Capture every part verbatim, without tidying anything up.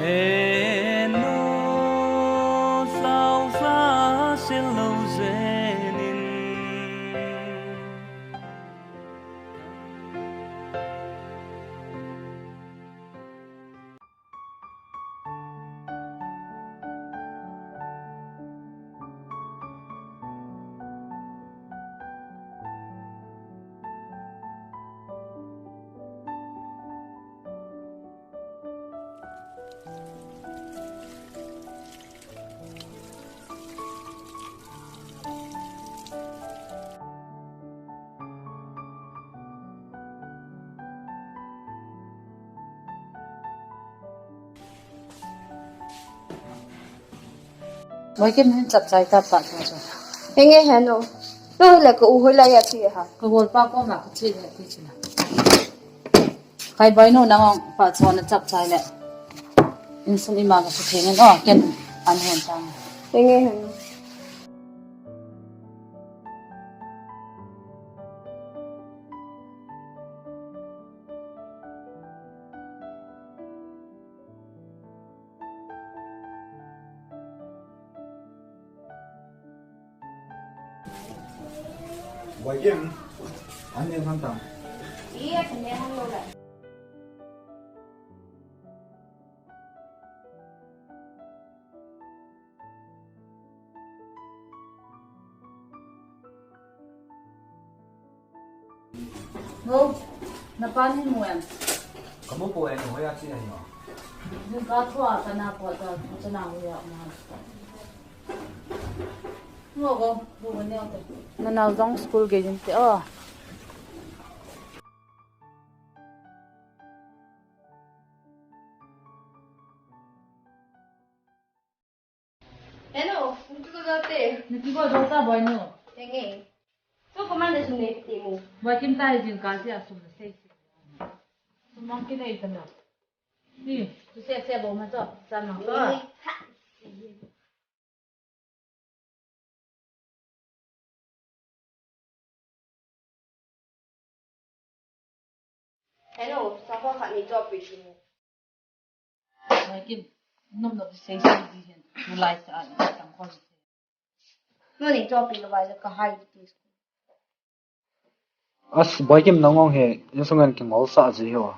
Eno, sao sa se lo zenin. Boikim hin chap chai ta pa ta. Henge henu. To le ko u hoi la ya chi ha. Ka gol pa ko ma ka chi le ti chi na. Kai bai no nang pa chon na chap chai le. Insung ima ka su theng no ken an hon tang. Henge henu. Boikim, an ne han tang. Iya, kan ne han lo la. Mo, na pa ni mo em? Kamu po em, hoya chi em? Ni ka thua ka na po ta, cha na hoya ma. Mo ko, bu ko ne te. Na na jong school ge jin te o. Hello, niki ko dote. Niki ko dota boy no. Tenge. So commander sun ne ti mo. Boy kim ta jin ka si asum sei. Sumang ki nei tanda. Ni, tu se se bo ma to. Sa ma to. Hello, sapa khat ni job pi sini. Boy kim, nom nom sei sei di hen. Tulai sa ai tang kon. No ni job pi lo ba ka hai ti. As, Boy Kim, nangong he, insung an kimol sa ji ho.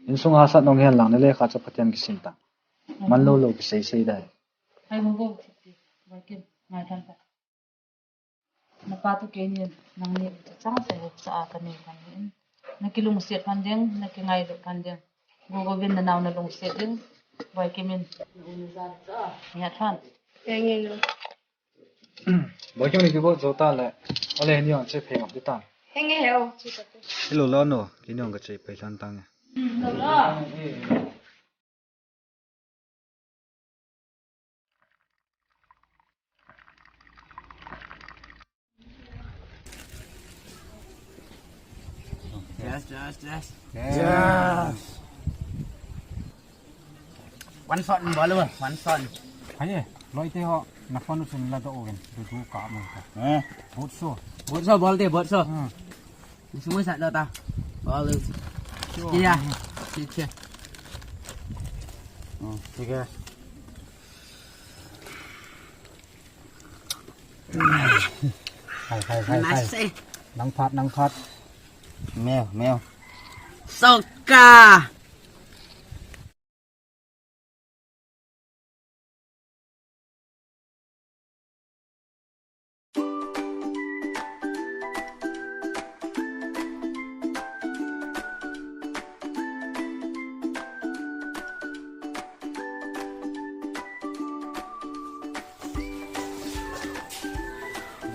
Insung hasa nong hen lang, nale kha cha Pathen kisin ta. Man lo lo kisei sei dai. Hai mo bo, Boy Kim, ngai tan ta. Na pa tu ke ni, nang ni cha chang se cha a ka ni kan ni. Na kilungset phan ding, na kingai lo phan ding. Go go vin na nau na lungset ding. Boy Kim in. Na u ni za cha. Ni hat phan. Ke ni lo. Boy Kim ni kibol jo ta le. Ole ni on che phe ngap di tan. Henge he o, chi ta te. Hello la no, kini on ka che phe tan tang. Hmm, lo la. Yes, yes, yes. Yes. One shot ni bol, one shot. Hai, loi te ho, na phone sun la do ogen, do do ka mo ka. Eh. Bot so. Bot so bol te, bot so. Hmm. Ni sumoi sa do ta. Bol. Sure. Kya? Kya? Hmm, theek hai. Khai, khai, khai, khai. Nice, eh. Nang phat, nang phat. Meo, meo. Soka.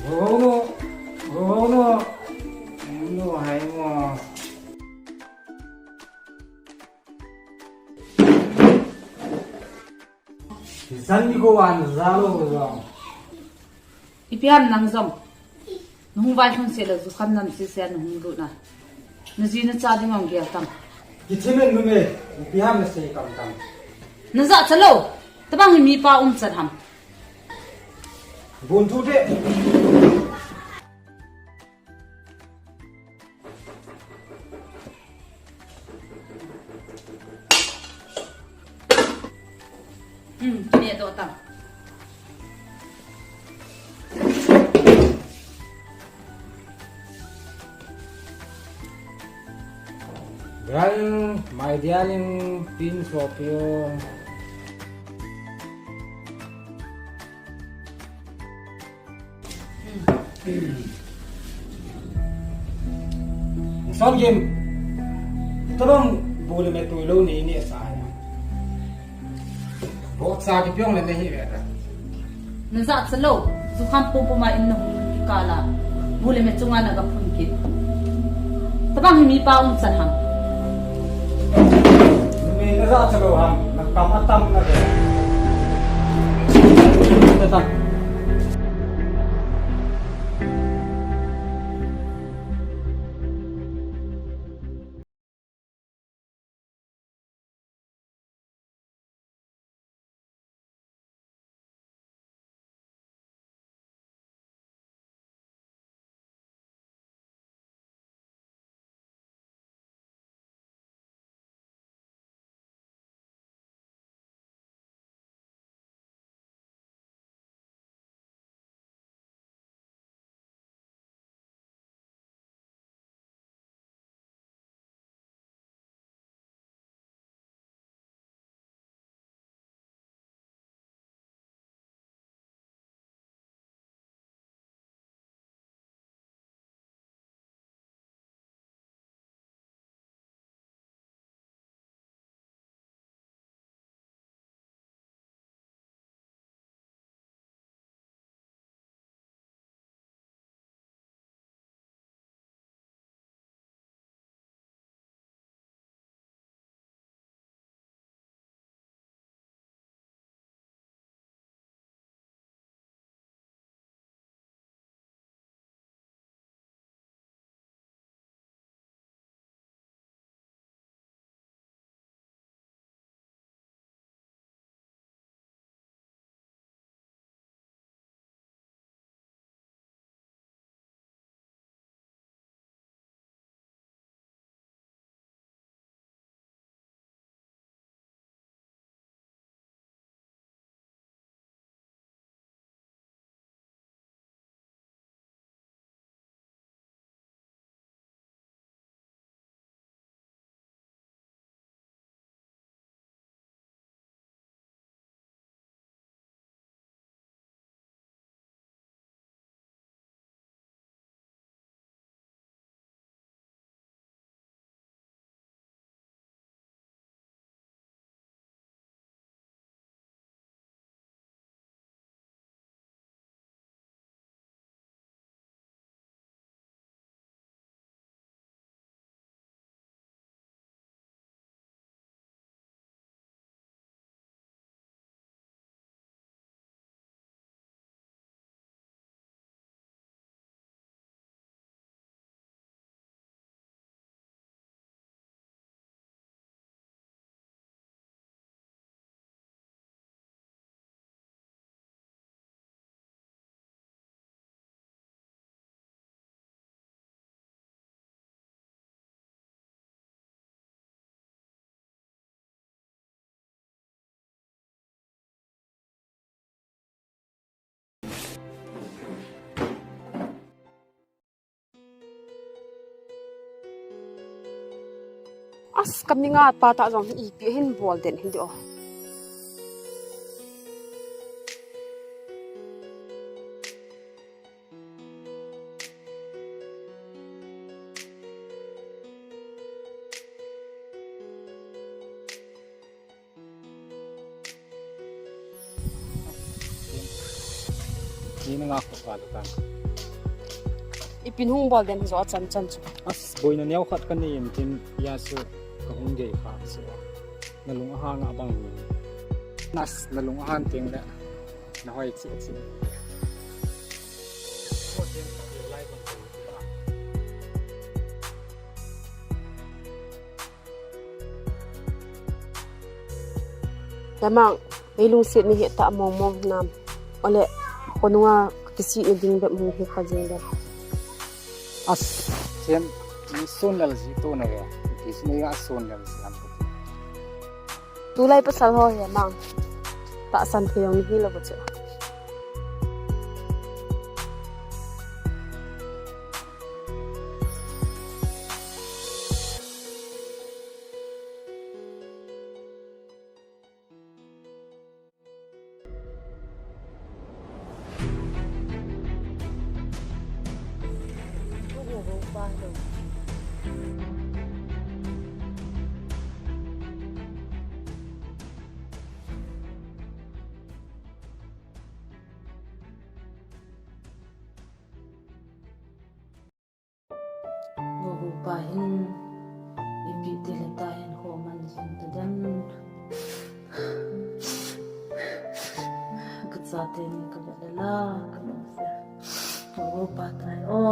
Go, go, go. Mo hai mo. Zan ni ko wan za lo ko zong. Ipi ham nang zong. Nung vai khun se le zu kham nam se se nung lu na. Na ji na cha ding ong gel tam. Ki thimen nu me. Ipi ham na sei kam tam. Na za cha lo. Tabang hi mi pa um chan ham. Bun thu te. Hmm, kine to ta. Darling, my darling, pin sopio. Son gim. Tabang bule me tu lo ni ni sa ya. Bo sa ki pyong le ne hi ve ta. Na ja cha lo, zu kham pum pum a in na hung ki kala. Bule me chunga na ga phun ki. Tabang hi mi pa um chan ham. Mi na ja cha lo ham, na kam atam na ve. Ta ta. As, ka mi nga pa ta jong hi ipi hin bol den hin di o. Ni na ngak pa ka ta. Ipin hung bol den jo chan chan chu. As, boina neo khat ka nei em tin ya su ka hung gei kha su. Na lung a hang a bang ni. Nas, na lung a hang teng le. Na hoi chi chi. Lamang, ei lungset ni heta mong mong nam. Ole, konunga kisi ni ding bep hung hi kha jing bep. As, chen, ni sun lal ji to na ve. Ti sun ni a sun lal ji am. Tulai pasal ho he mang. Tahsan thei jong hilou chu. Upa hin ipi ti le ta hin ho man jing ta dem. Ka chate ni ka bela la ka lo se. Upa tai o.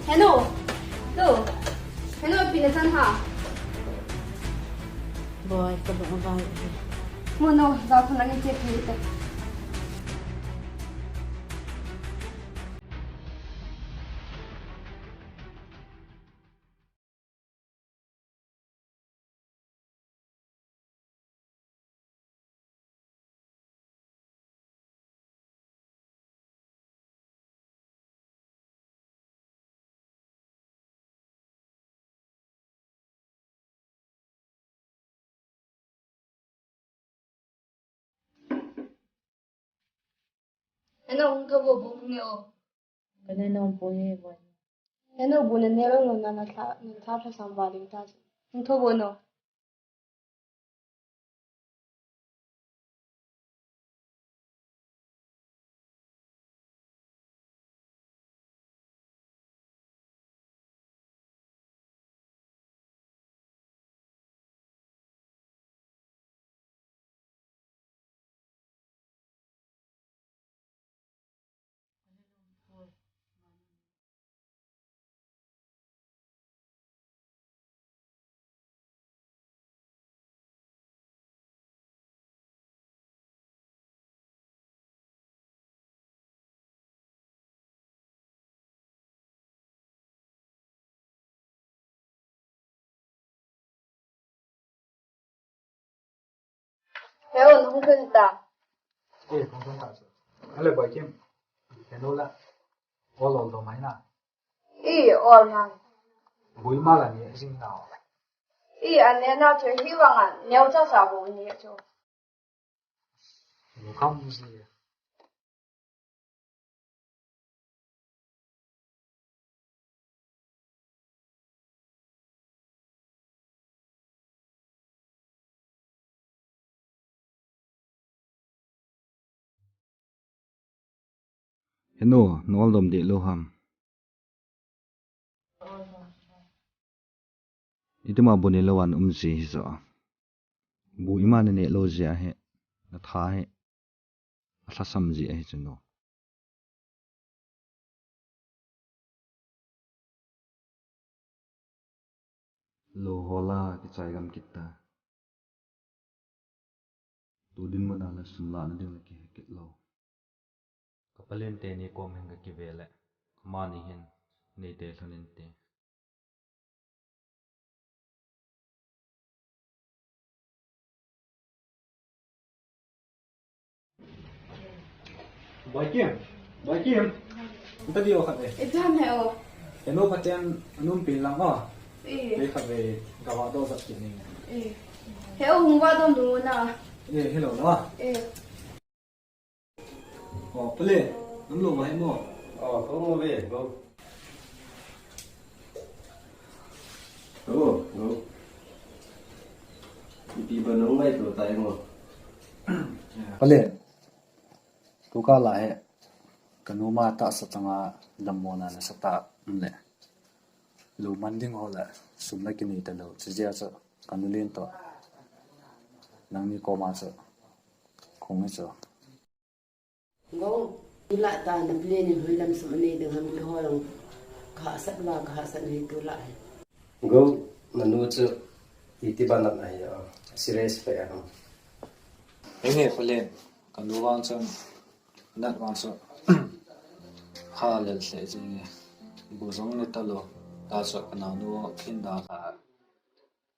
Hello. Hello. Hello, ipi na chan ham? Boi, ka bang bai. Mo no, da khun ang che pi te. Hello, hung thou vo, bu hung ne o. Ka ne nom poi he boi. Hello, bu na ne lou lou na, na tha, na tha tha sam va ding ta. Hung thou vo no. Hello, nung kun ta. Eh, nung kun ta chu. Hello, boy Kim. Hello la. Ol ol dom mai na. I ol mai. Bui ma la ni jing na. I an ne na chu hi vang an neo cha sa bu ni chu. Lu kham ji. Henu, na ol dom deh lou ham. Itima bu ne lou an um ji hi jo. Bu ima na ne lou ji ahi, na tha hi. A lhasam ji ahi chu nu. Lou ho la kichai gam kit ta. Tu dinmun a la sum la na ding la kihe kit lou. Ka palen teni kom hin ka kive le, amani hin neite lhon inte. Boy Kim, Boy Kim. Anta di o khat ve. Ipi ham he o. Eno phaten anum pin lang o. Eh. Ve khat ve, ka va do sat kit ning. Eh. He o, hung va dom dung na. Eh, hello na. Eh. O, pale, nam lou mai mo. O, ko mo ve, ko. Ko, ko. Ipi ba nang mai ko tai mo. Pale. Tu kal a hi, ka nu ma tahsa chang a dammo na nasa ta le. Lou man ding ho le sum la kinei talou. Chujeh a chu ka nu len toh nangni koma chu kong e chu. Go, ila ta na plan in hoilam sum anei ding ham, keiho jong ka hahsat uva ka hahsat hi tulai. Go, nanu chu iti ban natna hi a, serious pai a ham? Henge Khalen, ka nu vang chun, nat vang chu, ha lel lheh jing e. Bu jong ne talou, ta chu ka naonu khin da kha,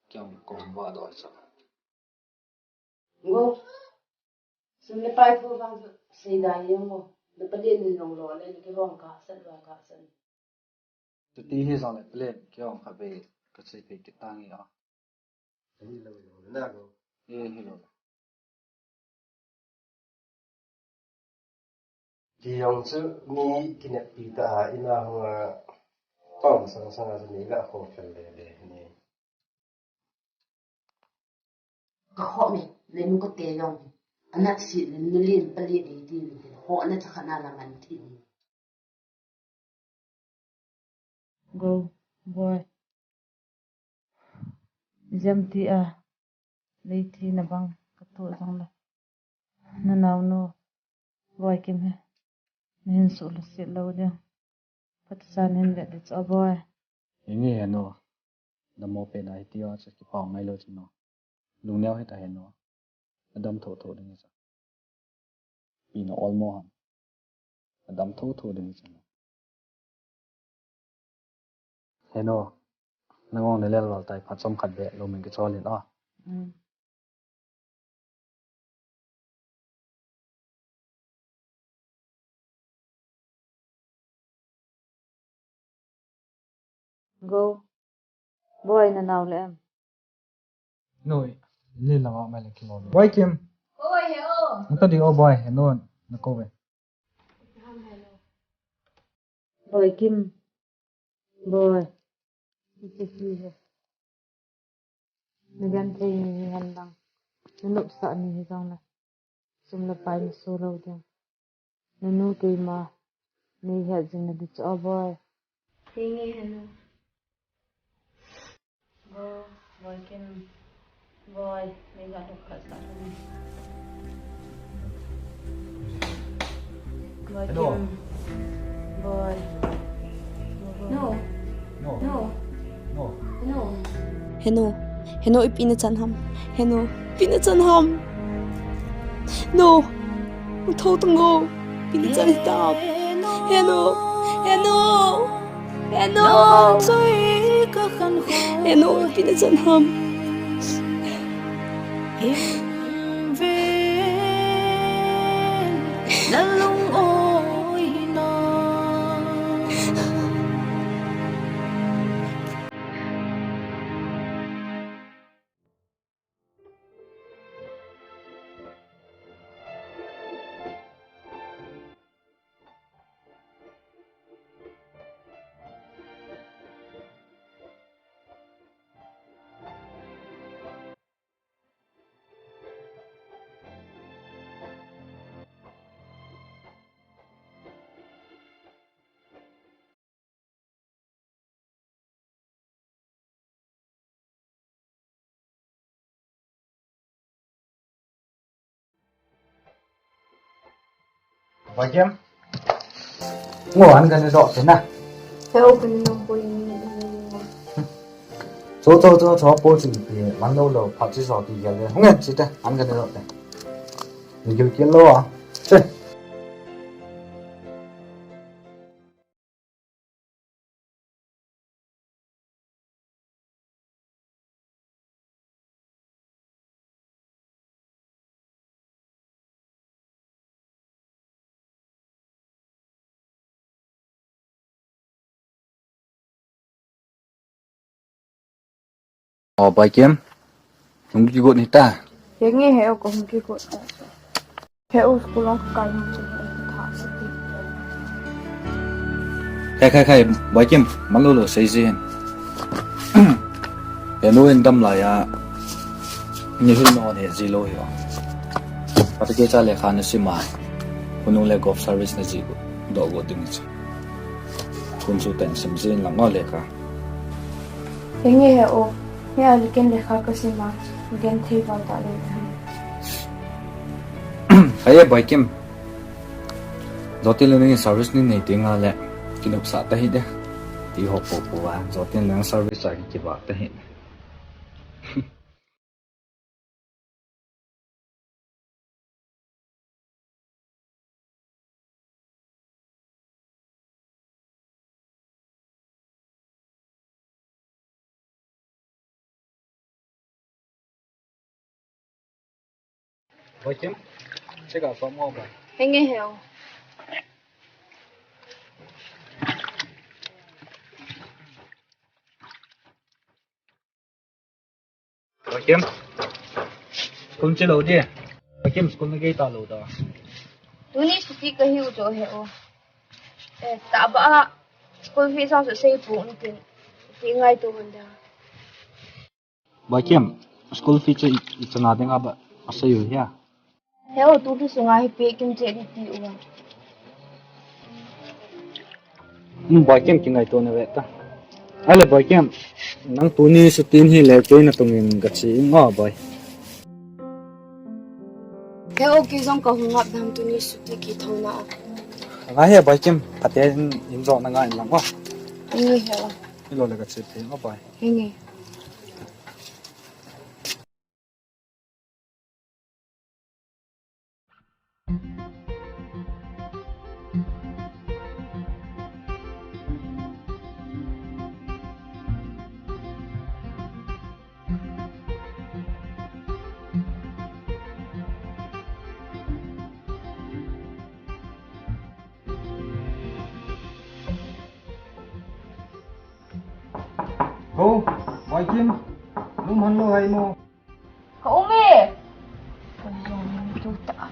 kei jong kong va doh chu. Go. Sum le pai thu vang chu seida jeng o. Na plan in jong lo le, kei jong ka hahsat uva ka hahsat. Chuti hi jong le plan, kei jong khatvei ka sei phei kit tange a. Ahi lou jong le na Go. E, hilou. Ti jong chu mi kineppi tah a ina hung a, pam sang sang a chu nei la kho fel le le ni. Ka khoh me, le nu ka te jong. Anat si le nu len pa len ei ti ni. Khoh na cha khat na la man thi ni. Go, boi. Jam ti a, lei thi na bang ka tu jong le. Na naonu, boi Kim he. Na hin suh lhaset lou ding. Phatechan hin vet ding chu a boi. Henge henu. Damo pen a hiti a chu kipah ngai lou chu nu. Lungneo hita henu. Adam tho tho ding chu. Pi na olmo ham. Adam tho tho ding chu nu. Henu. Nangong na lel lol tai phat chomkhat ve lou min kichol in a. Mm. Go. Boi, na nao le em? Noi, le lama mai le kilo. Boi Kim. Oi, he o. Nata di o boi, he non, na ko ve. Boi Kim. Boi. Iti hi he. Na genthei ni hi hen lang. Na nopsah ni hi jong le. Sum le pai na so lou ding. Nanu keima. Nei het jing na di chu a boi. Henge henu. Boi, boi Kim. Boi, nei ga dok khat sa. Boi Kim. Boi. No. No. No. No. Henu. Henu, ipi na chan ham. Henu, ipi na chan ham. No. Tho tang o. Ipi na chan hitam. Henu. Henu. Henu. Henu, ipi na chan ham. Boi Kim. Ngo an kan do te na. He o, kan nong ko ni. Cho cho cho cho po chi pi man lo lo pha chi so ti ya le. Hung en chi te an kan do te. Ni gil kin lo a. Che. O, Boi Kim. Hung kigot hita. Henge he o, ka hung kigot. He o, school hung kakai hung chu, tha sati. Khai, khai, khai, Boi Kim, man lo lo sei jin. He nu in dam lai a, ni hin no ne ji lo hi o. Pati ke cha lekha na sim a, hunung le golf service na ji go, do go ding chu. Kun chu ten sim jin lang o lekha. Henge he o, he a liken lekha ka sima, gen thei val ta le. Hei, Boikim. Jotin le nangin service nei nei ti nga le, kinopsa ta hi de. Ti ho po po a, Jotin le service a kiva ta hi. Boikim, che ka som mo ba. Henge he o. Boikim. School che lou di. Boikim, school na gei ta lou da. Tuni chuti ka hi u jo he o. Eh, ta ba a school fees ang su sei pu un tin. Ti ngai tu un da. Boikim, school fee chu i, i chana ding a ba a sei u hia. He o, tu tu sunga hi pe kim che di ti u a. Hmm, Boikim, kingaito na ve ta. Ale Boikim, nang tuni chuti hi le kei na tungin ka chi ngo boi. He o, kei jong ka hung ngap dam tuni chuti kithona a. Nga he Boikim, phaten in jong na nga in lang o. Henge he o. Ilo le ka chi thei ngo boi. Henge. Ho, Boikim, lum han lou hai mo. Ka um e. Ka jong tu ta.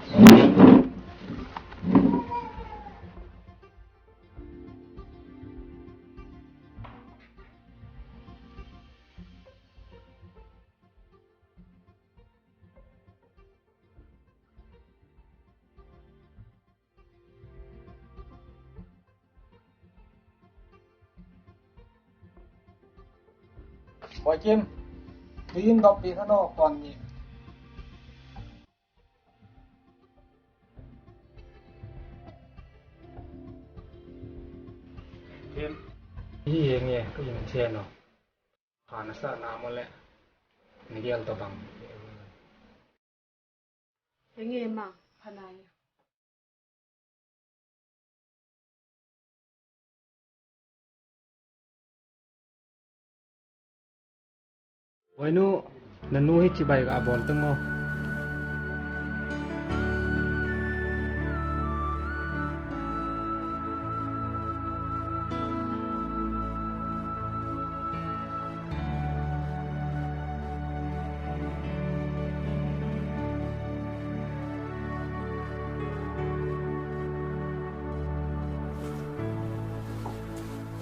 Boikim, tuin dop pi kha no kon ni. Kim, hi henge, ka in che no. Pha nasa na mo le, ni gel to bang. Henge ma, pha nai. Oi nu, nanu hi chibai ga bol tang o.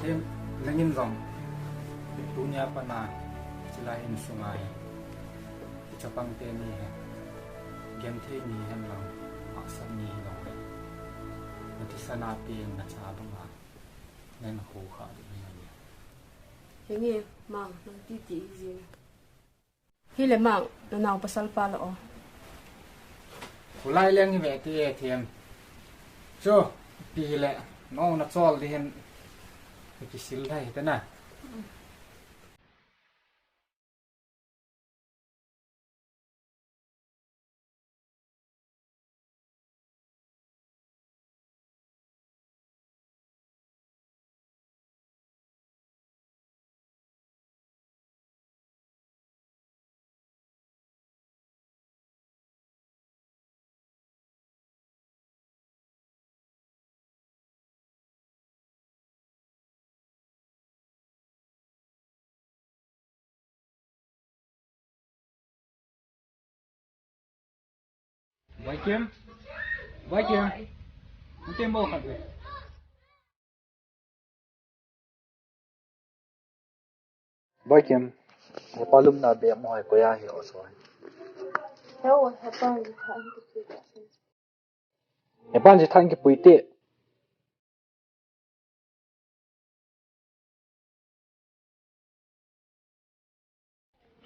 Em, nangin jong, tunia pat a, chilai in sunga hi, i chapang teni hi, genthei ni hen lang, hahsat ni hi jong le, na thisan a pen na cha banga, nen khu kha ding hi. Henge, ma, nang titi hi jing. Hile ma, na nao pasal pa la o. Khulai leng hi ve ti e thiam. Chu, pi hile, no na chol di hen. Kisil thai te na. Boikim. Boikim. Boikim, mo khat ve. Boikim. Hepa lumna be mo hai koya hi o so. He o, hepa ji tha in kipui ta. Hepa ji tha in kipui te.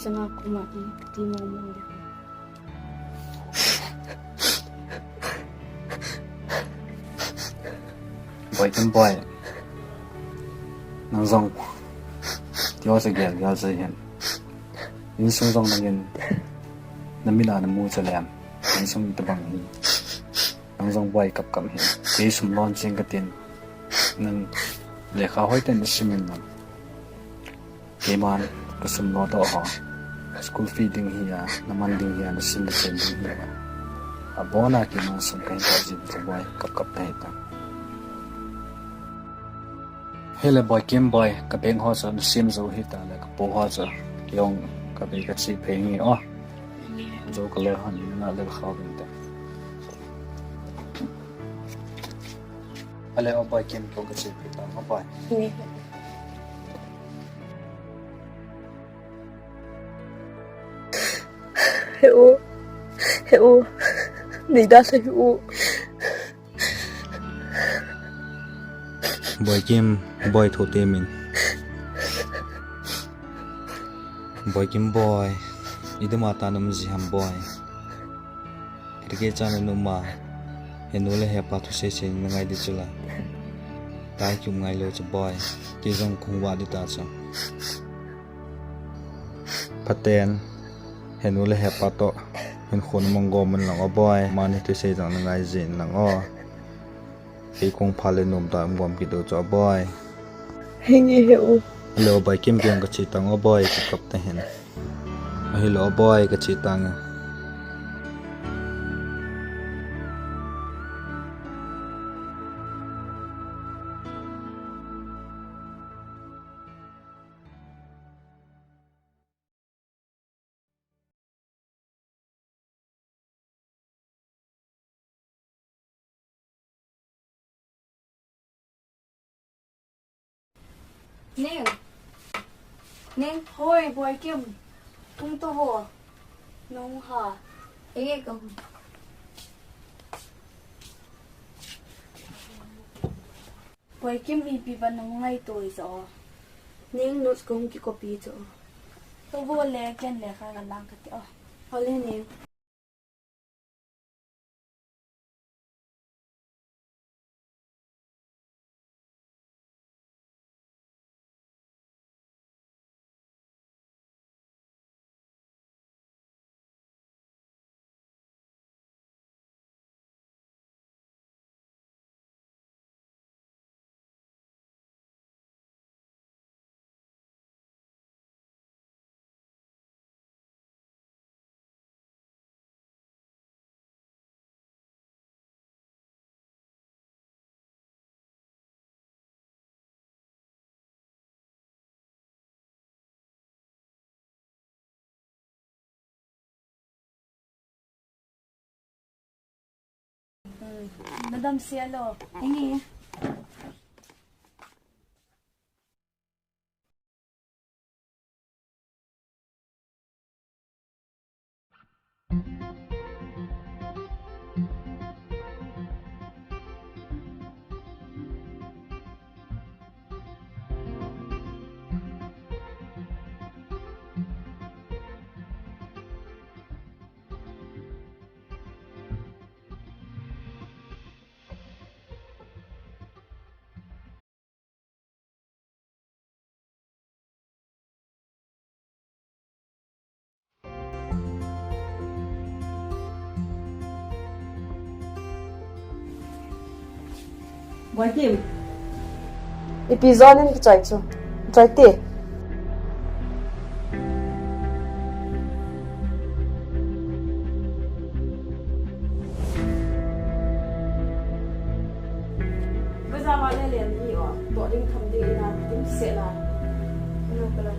Changa kuma i kati mong mong de. Boikim boi. Nang jong. Tio sa gel gel sa hin. Insung jong nangin. Namina namu sa lem. Insung itabang hi. Nang jong boi kap kap hi. Kei sum lon ching katin. Nang lekha hoi ten simin nang. Keiman, ka sum lo toh ho. School fee ding hi a, naman ding hi a, nasim nachen ding hi a. Abona keiman sum kahin toh jin ka boi, kap kap ta hi ta. Hele boikim boi, ka bank ho chu nasim jou hi ta le, ka po ho chu. Kei jong ka bei ka chi phei nge o. Jou ka le hon, na le kha bin ta. Ale o boikim ko ka chi phei ta, o boi. He u, he u, nei da sa he u. Boikim, boi tho te min. Boikim boi, idima ta nam ji ham boi. Kei cha na numa, henu le hepa thusei sei na ngai di chula. Tai kium ngai lou chu boi, kei jong kung wa di ta chu. Phaten, henu le hepa toh, hin khun mong gom man lang o boi, mani thusei jong na ngai jin lang o. Kei kung pha le nom ta um gom kit u chu o boi. Hingi he u. Hello boi, kim kim ka chi tang o boi, ka kap ta hin. Hello boi, ka chi tang. Ning. Ning. Hoi, Boikim. Hung to vo. Nung ha. Enge ka hung. Boikim, ipi ban nung ngaito i jo. Ning, notes kong ki copy jo. To vo le ken lekha ka lang kati o. Hole Ning. Madam Sialo, ini. Boikim. Ipi jonin kichoi chu. Choi te. Bazar ma le le ni o. To ding tham ding ina dim se la. Ina kala.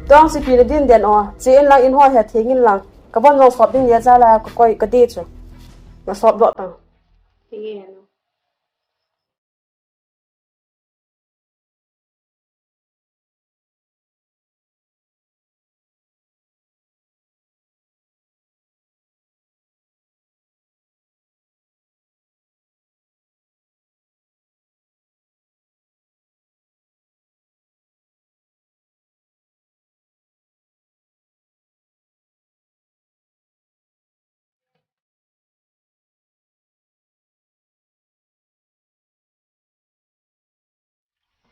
Tong si pi le din den o. Chi in lang in ho he thing in lang. Ka bon jong sop ding nia cha la ka koi ka ti chu. Na sop doh tang. Enge henu.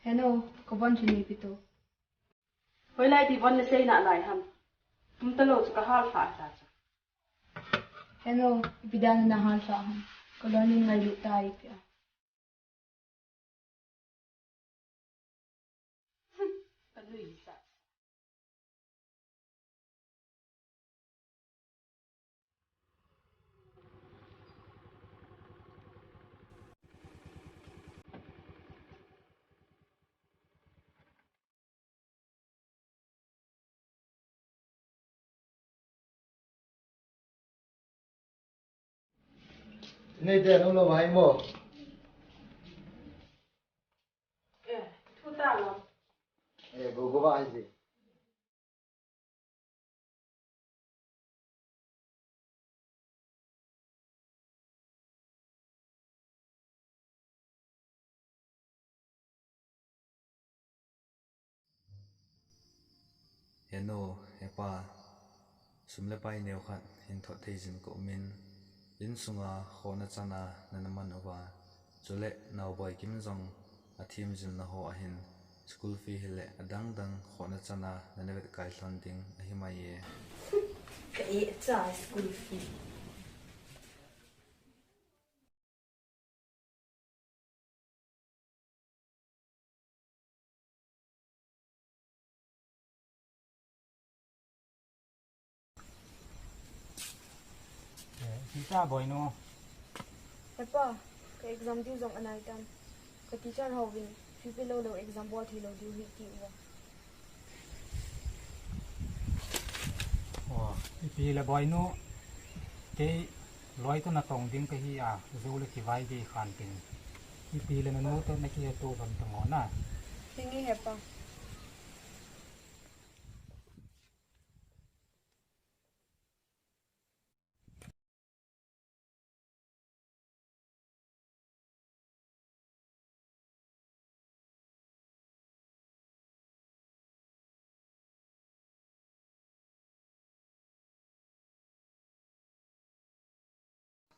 Heno, ka von chu nei peh to. Hoilai ti von le sei nalai ham. Tum talou chu ka hal lha ta chu. Heno, ipi dan na hal lha ham. Ka loi nin ngailut ta ipi a. Ka lui sa. Nei te, nung lo mai mo. Eh, thu ta lo. Eh, go go ba hai si. Henu, hepa, sum le pai neo khat hin thot thei jin ka um in, insunga khona chana nana man uva, chule nao Boikim jong a thim jilna ho ahin, school fee hile adang dang khona chana nana vet kai lhon ding ahi mai e. Ka e cha school fee. Eh, Tita Boinu. Hepa, ka exam due jong anai tan. Ka teacher hovin, fee pe lou lou exam bol thei lou diu hi ti uva. Oh, ipi le Boinu, kei loi toh natong ding kahi a, jou le kivai ding khan tin. Ipi le nanu toh nakiheto lhon tango na. Hinge hepa.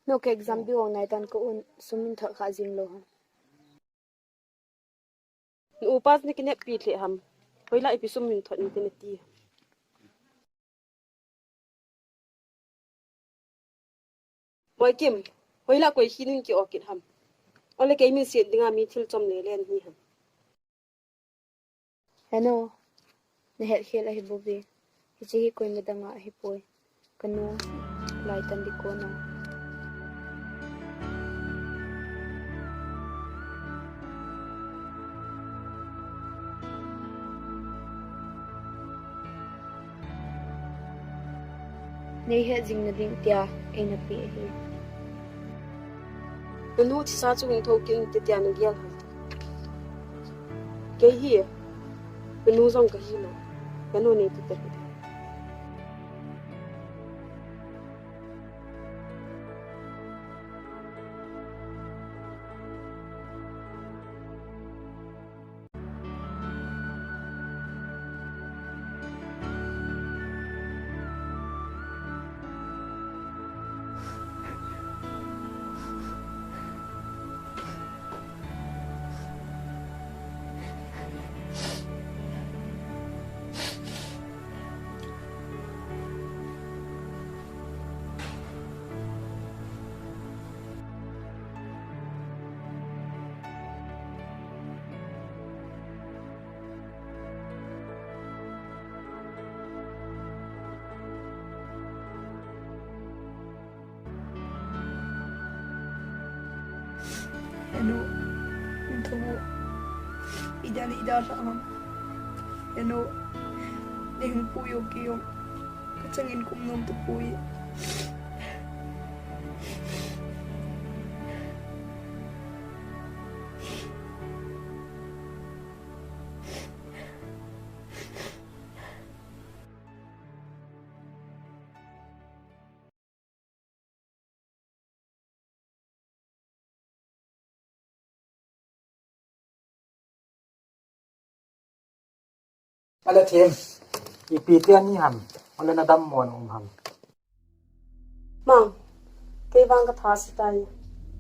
Nu, ka exam due jong nai tan, ka un sum min thot kha jing lou ham. Nu, upa chu nakineppi lheh ham. Hoilai ipi sum min thot in tin nati ham. Boikim, hoilai koi hi nun ki-o kit ham. Ole kei min siet dinga mi thil chom le len hi ham. Henu, nahet khel ahi bouve. Hiche hi koima danga ahipoi. Kanu, lai tan ding kon o. Nei het jing nading tia eina pe ahi. Nanu thisa chu hung thou kit in tia nagel ham. Kei hi, nanu jong kahi lou. Nanu nei ti te. Henu, hung thou o. Ida le ida lhah ham. Henu, nei hung pui o kei jong. Ka changin ka um nom tapoi. Ale thim, ipi tia ni ham, ole nadam mo na um ham. Mang, kei vang katha se tai.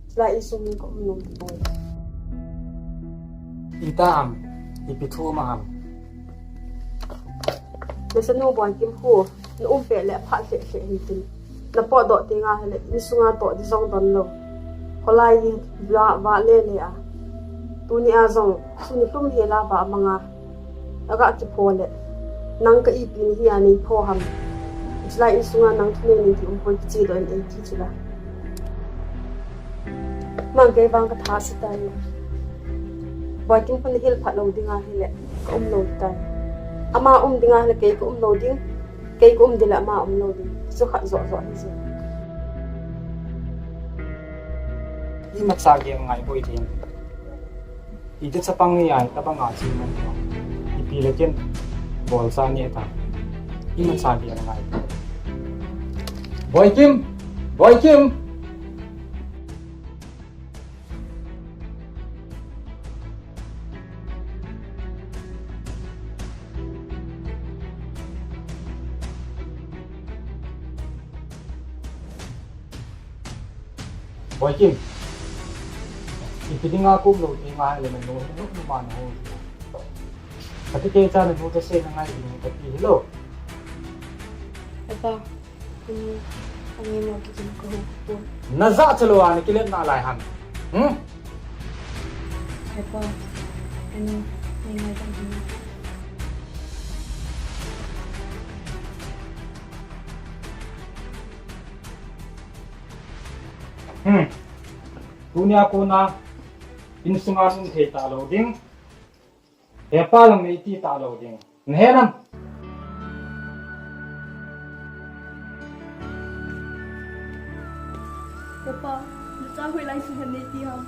Chulai insung in ka um nom tapoi. Ita ham, Ipi thu um ham? Nasanu Boikim khu, na um pet le phat lheh lheh hin tin. Na potdoh teng ahile, insunga toh di jong don lou. Kholai hi va, va le le a. Tuni a jong, suni lhum hel a va manga. Aga kipho le. Nang ka ipi nahi a nei pho ham. Chulai insunga nang thunei nei di um poi kiche doh in ei ti chula. Mang kei vang ka tha se tai. Boikim khu nahil phat lou ding ahile ka um lou tai. Ama um ding ahile kei ka um lou ding. Kei ka um ding le ama um lou ding. Chu khat joh joh hi je. Imacha gel ngai boi ding. Iti chapang ni ai, tabang a chi man ko. Ipi le ken, bol sa ni ta. Imacha gel ngai. Boikim! Boikim! Boikim. Ipi dinga kum lou ti ngai le, nu, nu, nu ma na ho. Kati kei cha na nu ta se na ngai ding kati hi lou. Papa, anu, ani mo ki kin ko ho ko. Na ja cha lou ani kilet na lai ham. Hmm? Papa, anu, ni ngai ta ni. Hmm. Tunia kona insunga um thei talou ding. Hepa jong nei ti talou ding. Na he nam? Papa, nacha hoilai sunga nei ti ham.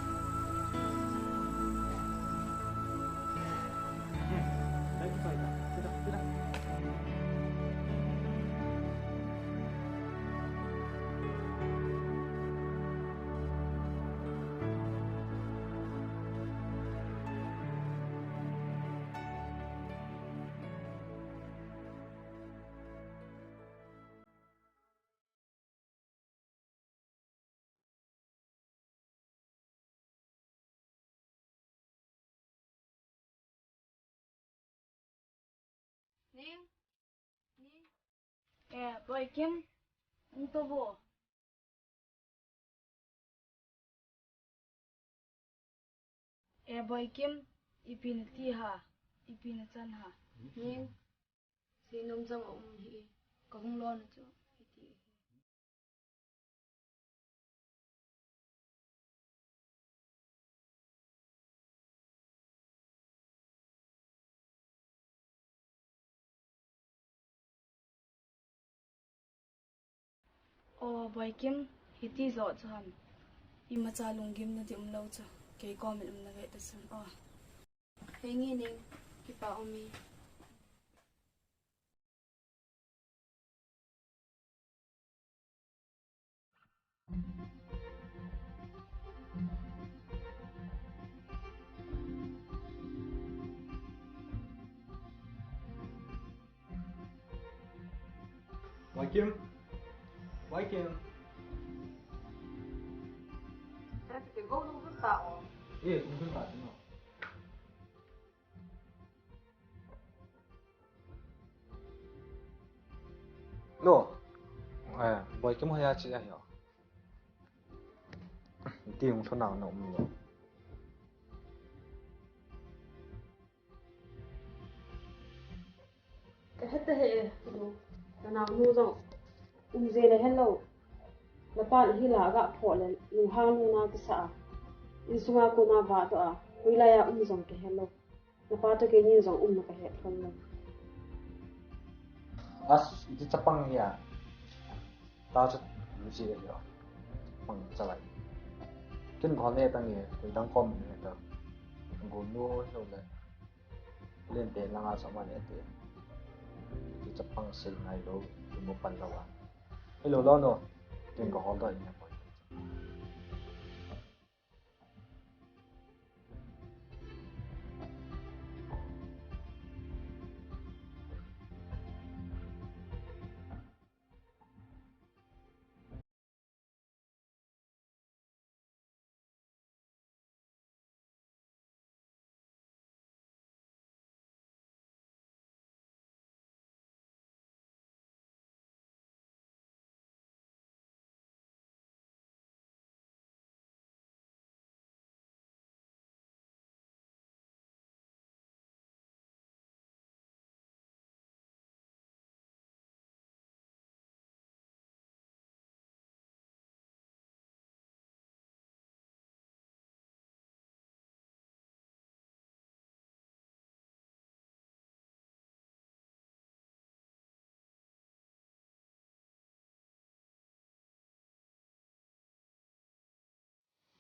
Ning, Ning. Eh, Boikim, hung to vo. Eh, Boikim, ipi nati ham, ipi nachan ham. Ning, seinom jong aum hih e, kahung lona chu hiti ahi. O Boikim, hiti joh chu ham. Imacha lunggimna di umlou chu. Kei kom in um nave ta chun. O. Henge Ning, kipa um e. Boikim. Boikim. Eh, kung kung ta no. No. Eh, Boikim hoiya che ahi o. Ti hung thona na um lo. Ka het ta he, no. Ka naonu jong um je le helou. Napa hi la ga pho le, lunghang luna kisa a. Insunga kona vahdoh a. Hoilai a um jong ka helou. Napa toh keini jong umna ka het lhon lou. As, iti chapang hi a. Ta chu, luchi e lo. Pang chalai. Kin ko ne tang e, ko dang kom ne ta. Go no lo le. Len te langa sa ma ne te. Iti chapang sil ngai lo, tu mo pan lo a. Hello, lo no. Kin ko hol do ne ko.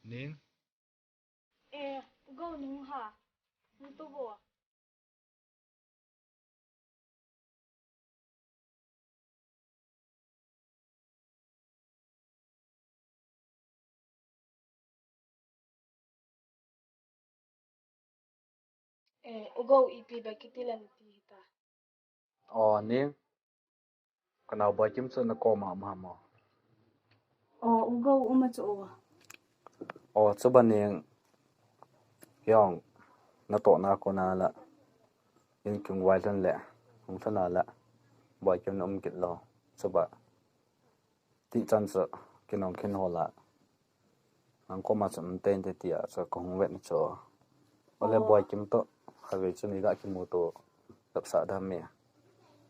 Ning. Eh, u Gou nung ha. Nung tu bo. Eh, u Gou ipi bek kiti le nati hita. O, Ning. Kanao Boikim chu nakoma um ham o? O, u Gou um a chu o. O, chuba Ning. Jong, natohna kona la. In kin vai lhon le. Hung lhon a la. Boikim na um kit lou. Chuba. Ti chan chu, kinong kin hola. Nang koma chu um tei tei tia chu kahung vet ni chu. Ole Boikim to, khatvei chu ni ga kimu to, lapsah dam me.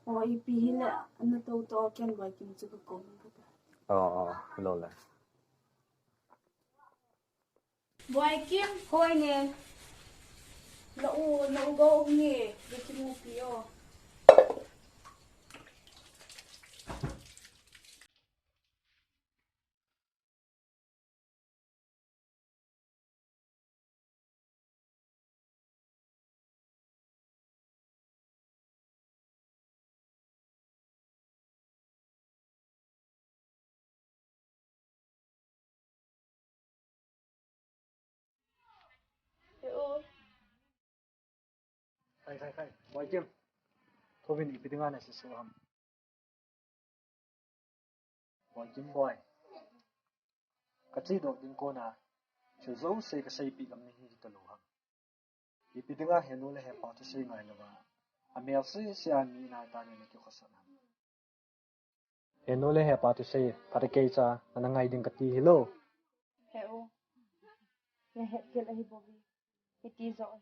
O, ipi hile, ana to to ken Boikim chu kakom. O, o, lo le. Boikim, hoi ne. Na u, na u Gou nge, Boikim u pi o. Khai, khai, khai. Boikim. Thouvin ipi dinga nase so ham. Boikim boi. Kachedoh ding kona. Thil jouse kaseipeh lam nahi talou ham. Ipi dinga henu le hepa thusei ngai louva. Amel sese a mi nai tah in nakikhohsah ham. Henu le hepa thusei, phat a keicha, ana ngai ding kati hilou. He u, nahet thil ahi bouve, hiti joh ahi.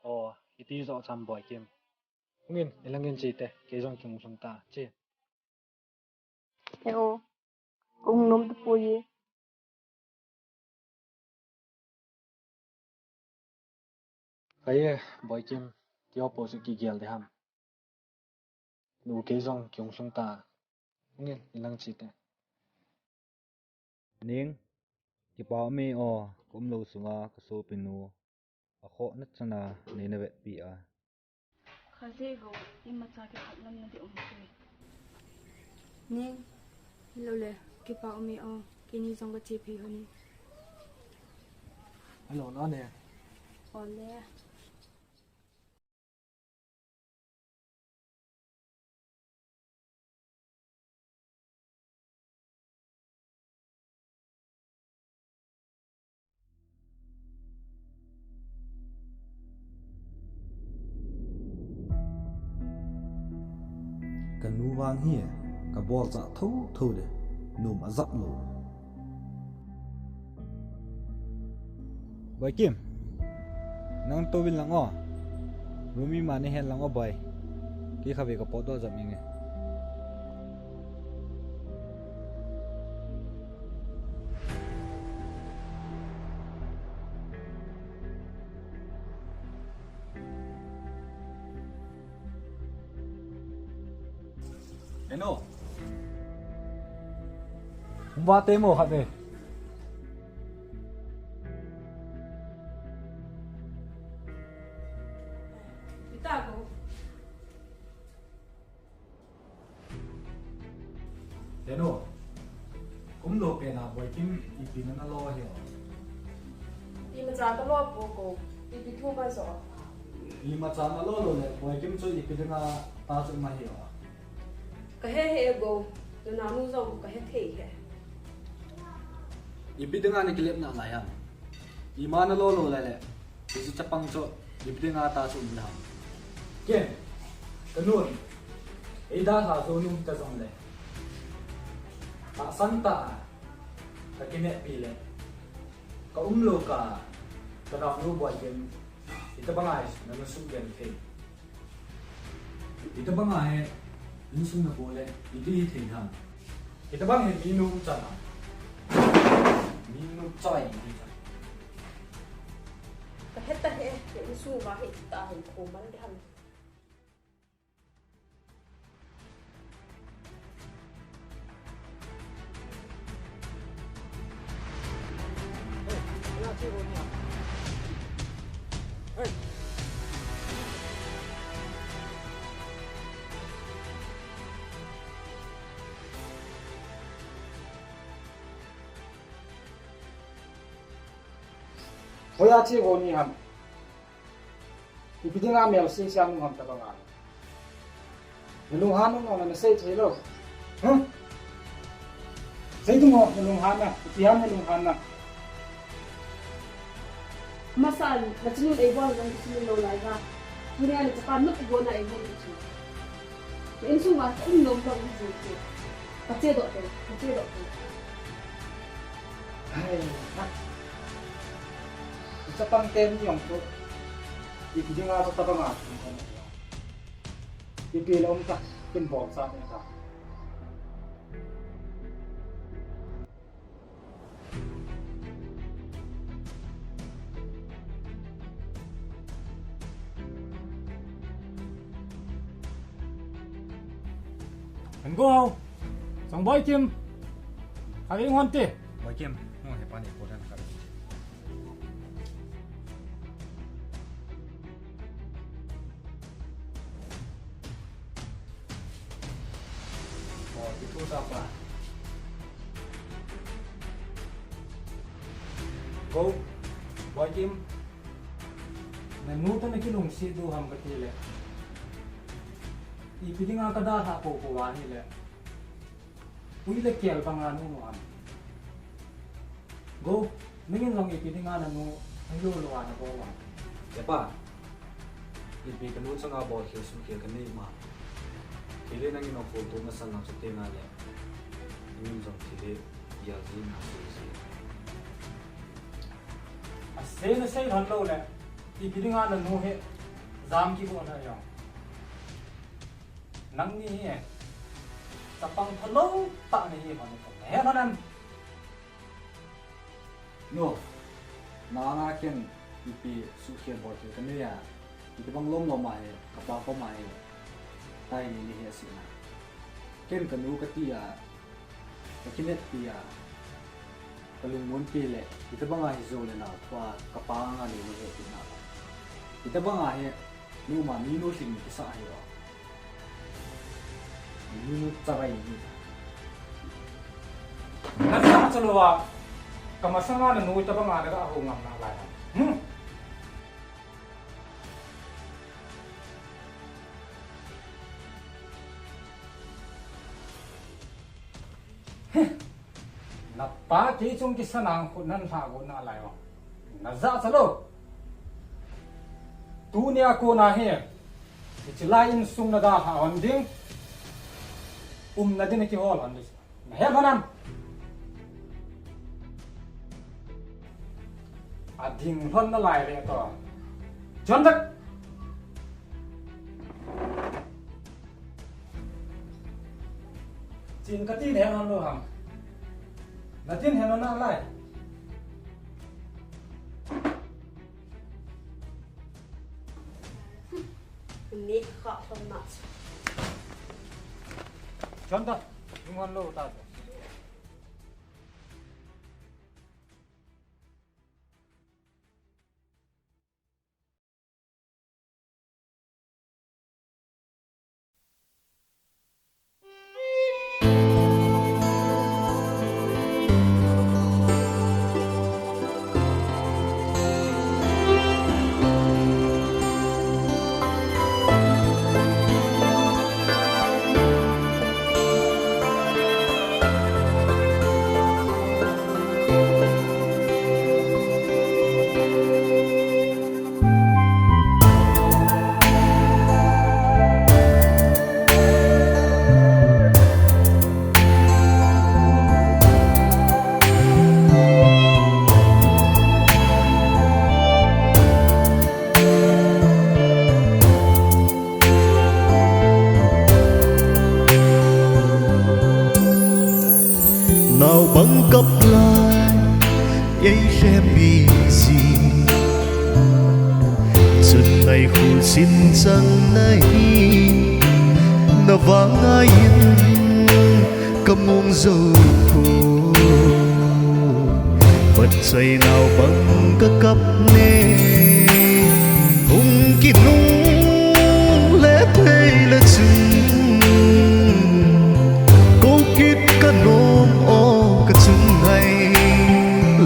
O, hiti joh cham Boikim. Hungin, ilangin chete, kei jong kihung sung ta, che. He o, kahung nom tapoi. Kei e, Boikim, keiho po chu kigel ding ham. Nu kei jong kihung sung ta. Hungin, ilang chete. Ning, kipa ume o, ka umlou sunga ka sopinu. Akhohna chana neina vetpi a. Khatvei Gou, imacha kikhat lam nading um poi. Ning, hilou le, kipa ume o, keini jong kache phei hon e. Hello, na ne. O le. Kanu vang hi, kabol cha tho tho de, nom ajap lou. Boikim, nang touvin lang o. Room ima nahen lang o boi. Kei khatvei kapotdoh jap inge. Eno. Hung vate mo khatvei. Ita ko. Eno. Umlou pena Boikim ipi nana lo hi o. Imacha kalo po ko. Ipi thu kajo. Imacha nalo lou le Boikim chu ipi dinga ta chu ma hi o. Kahe he e Gou, nananu jong kahe thei he. Ipi dinga nakilep nalai ham. Ima nalo lou le le, hiche chapang chu ipi dinga ta chu um le ham. Ken, kanun, eidalha jou nom ta jongle, tahsan tah a kakineppi le, ka umlou kah, kadamlou Boikim, hitabanga hi nana sugenthei. Hitabanga hi insung nabol le iti hithei ham. Hitabang hi mi nungchan ham. Mi nungchan hi hithei ham. Heta he, insung uva hi ta hin khoman de ham. Hoiya che go ni ham. Ipi dinga mel sese a nung ham tabang a. Nalunghan nung nung na sei thei lou. Huh? Sei tung o, nalunghan na. Ipi ham nalunghan na. Masa, nachanu eibol jong kisin lou lai ga. Tunia nachapa nop eibol na eibol chu. Na insung uva ka um nom lou hi chu. Ka chedoh te, ka chedoh te. Hai, ha. Chapang ten jong chu. Ipi dinga chu tabang a. Ipi le um ta, kin bol sa ni ta. Kan go hao. Sang Boikim. Kharing hon te. Boikim, mo he pa ni ko dan ka. Ko, itu siapa? Go, Boikim. Nanu toh nakilungset diu ham kati le. Ipi dinga kadalhah poupou ahile. Ui le kel banga nu nu ham. Go, nangin jong ipi dinga nanu, ahilou lou a nabol ham. Hepa, ipi kanu chunga bolkhel suhkhel kanei ma. Thil hi nangin ophol to masang a chuteng le. Nangin jong thil hi gel jin a sei jin. Asei nasei lhon lou le, ipi dinga nanu hi jam kigo na jong. Nangni hi, chapang phalou tah nahi hon, nahe lhon em? No, nanga ken ipi suhkhel bolkhel kanei a, itobang lom lom ahi, kapa kom ahi, tai ni nahi asina. Ken kanu kati a, Ka kineppi a, ka lungmonpi le, hitabanga hi jou le nao thua, ka pa anga nei nahi tina. Hitabanga hi, numa minu lhing kisah hi o. Minu chabai ni. Najah chalou a, ka masanga nanu hitabanga naga hou ngam nalai ham. Hmm? Napa kei chung kisan a khut nan lha go nalai o. Najah chalou. Tunia kona hi. Hiche lai insung nadalhah hon ding. Umna din kihol hon ding. Nahe lhon am? Ading lhon nalai le to. Chon tak. Chin kati nahe lhon lou ham. Natin he lhon nalai. Ni kha lhon na. Chon ta, nung hon lou ta. Naobang kap lai, ei lhem mi si. Chin chang nahi, na vang ngaiyin ka mong zo poi. Vat chai nau bang ka kap ne, hung kinung le thei le chun, ko kit ka nom o ka chung ngai.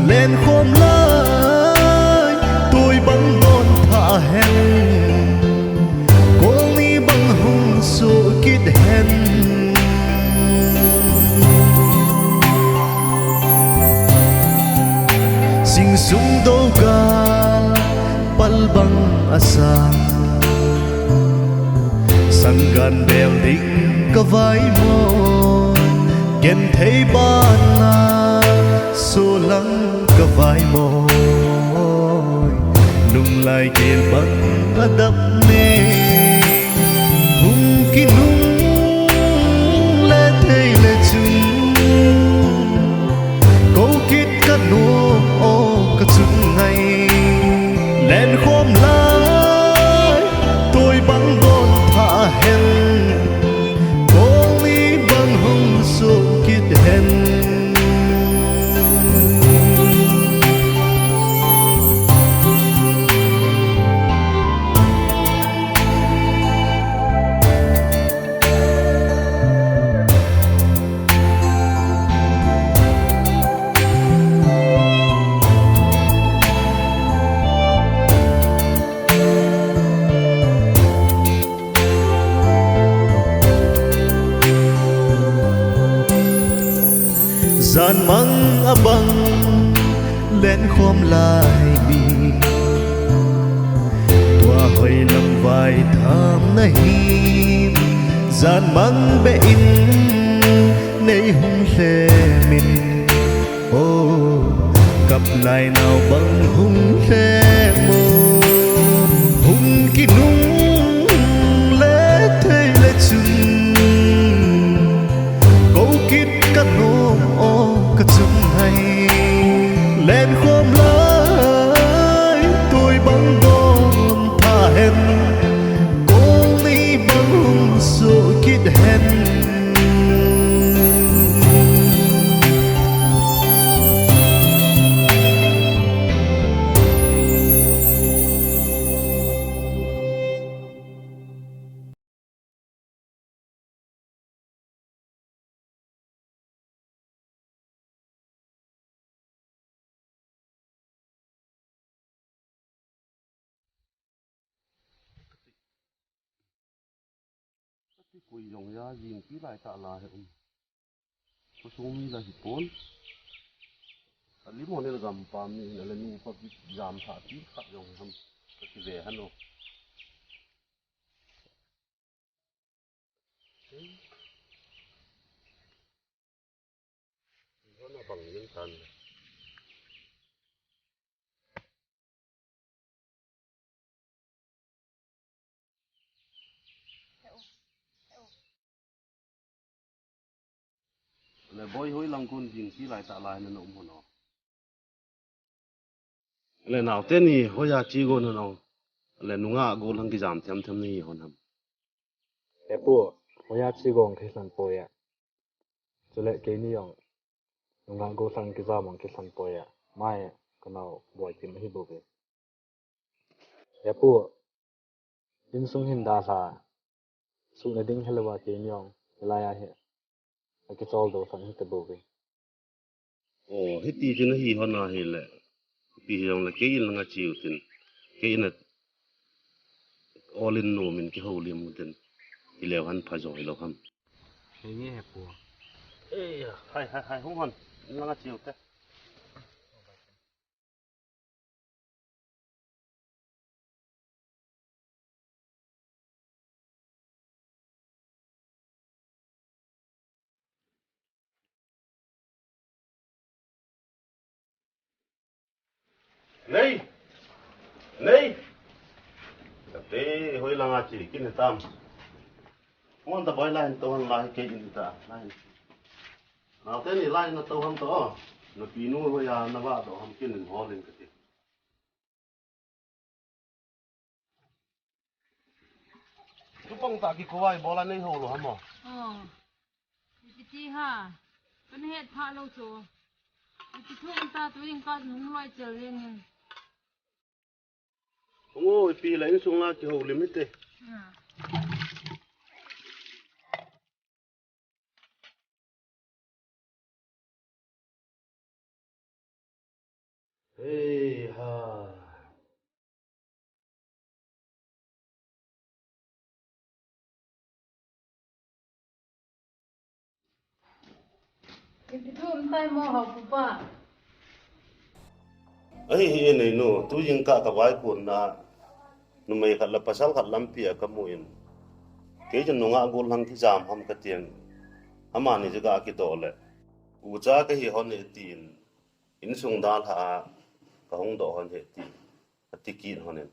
Len khom lai, tui bang don pha hen, kol ni bang hung so kit hen. Sing sung do gal pal bang a sang, sanggan bel ding ka vai mo, ken thei ban na so lang ka vai mo. Nung lai gel bang a dap ne, hung kinung le thei le chun, ko kit ka nom o ka chung ngai. Len khom lai, tui bang don pha hen, kol ni bang hung so kit hen. Jan mang a bang len khom lai mi, tua hoi lam vai tham nahi. Jan mang be in nei hung hle min, o, kap lai nau bang hung hle mo. Hung kinung le thei le chun, ko kit ka nom o ka chung ngai. Len khom lai, tui bang don pha hen, kol ni bang hung so kit hen. Kati koi jong a jing pi lai ta la he um. Khosung mi la hi pon. Ali mo ne la gam pam ni na le nu pa bi jam tha ti khat jong ham. Kati ve han o. Hon a bang jing tan. Le boi hoi lang kon jing ti lai ta lai na um hon o. Le nau te ni hoiya chi go na nong. Le nunga go lang kijam them them ni hon ham. He pu, hoiya chi go khe san poi a. Chule keini jong nunga go lang kijam ang khe san poi a. Mai ka nau boi tim hi bo ve. He pu, insung hin da sa. Suna ding helou a keini jong, hilai a hi, akichol doh san hita bou ve. O, hiti chu nahi hon ahile. Ipi hijongle kei in langa cheu tin. Kei in a ol in nom in kihoulim u tin. Hileu hen phajo hilou ham. Hei nge he pu. Ei, hai, hai, hai, hung hon. In langa cheu te. Nei! Nei! Kate, hoi langa chi, kin tam. Hon ta boi lai, to hon lai, kei in ta, lai. Naote ni lai na to ham to. Na pinu hoiya na va to ham kin in hol in kati. Pong ta ki kowai bola nei ho lo hamo. Oh. Iti ha. Kan het pha lo chu. Iti thu ta tu ing ka hung loi chel yen. Ngo ipi la insung la ki ho lim hite. Ah. Hei ha. Ipi thu um tai mo hou pupa. Ahi hi e nei nu, tu jingkah ka vaikon na, numei khat le pasal khat lampi a ka mu in. Kei chun nungah gollhang kijam ham ka tin. Amani jeh a kidoh le. Ucha ka hi hon e tin. Insung dalha a ka hung doh hon e tin. Ka ti kit hon in.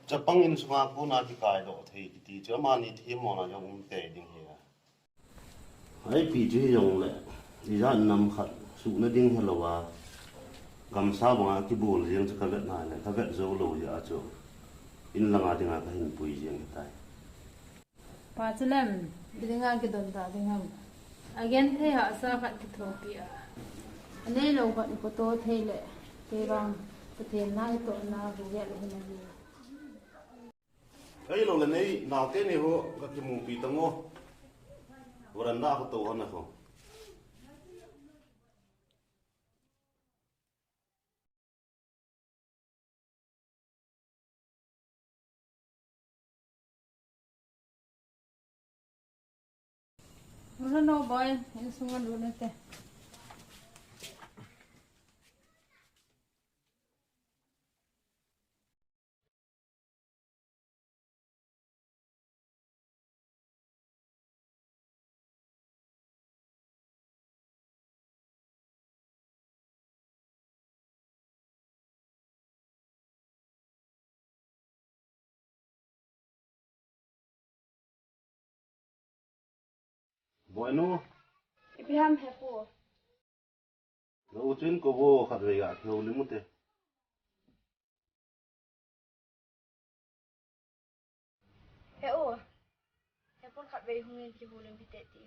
Chapang insunga kona kikai doh thei kiti chu amani themmo na jong um tei ding hi a. Ipi chu hijongle, ijat nam khat suhna ding helou a, gamsa banga kibol jeng chu ka vet nai le, ka vet jou lou jeh a chu, in langa dinga ka hin pui jeng hitai. Pa Chalem, ipi dinga kidon ta ding ham. Agenthei hahsa khat kithopi a. Aneilou khat iphoto thei le, kei vang Pathen na itohna kagel ahi nai. Ahilouleh nei naote ni ho ka kimupi tang o. Veranda ho tou hon a ho. Lut hon o boy, insung a lut hon te. Boinu. Ipi ham hepu. Na u chun ko bo khatvei ga kihoulim u te. He u, he pon khatvei hungin kihoulim hite ti.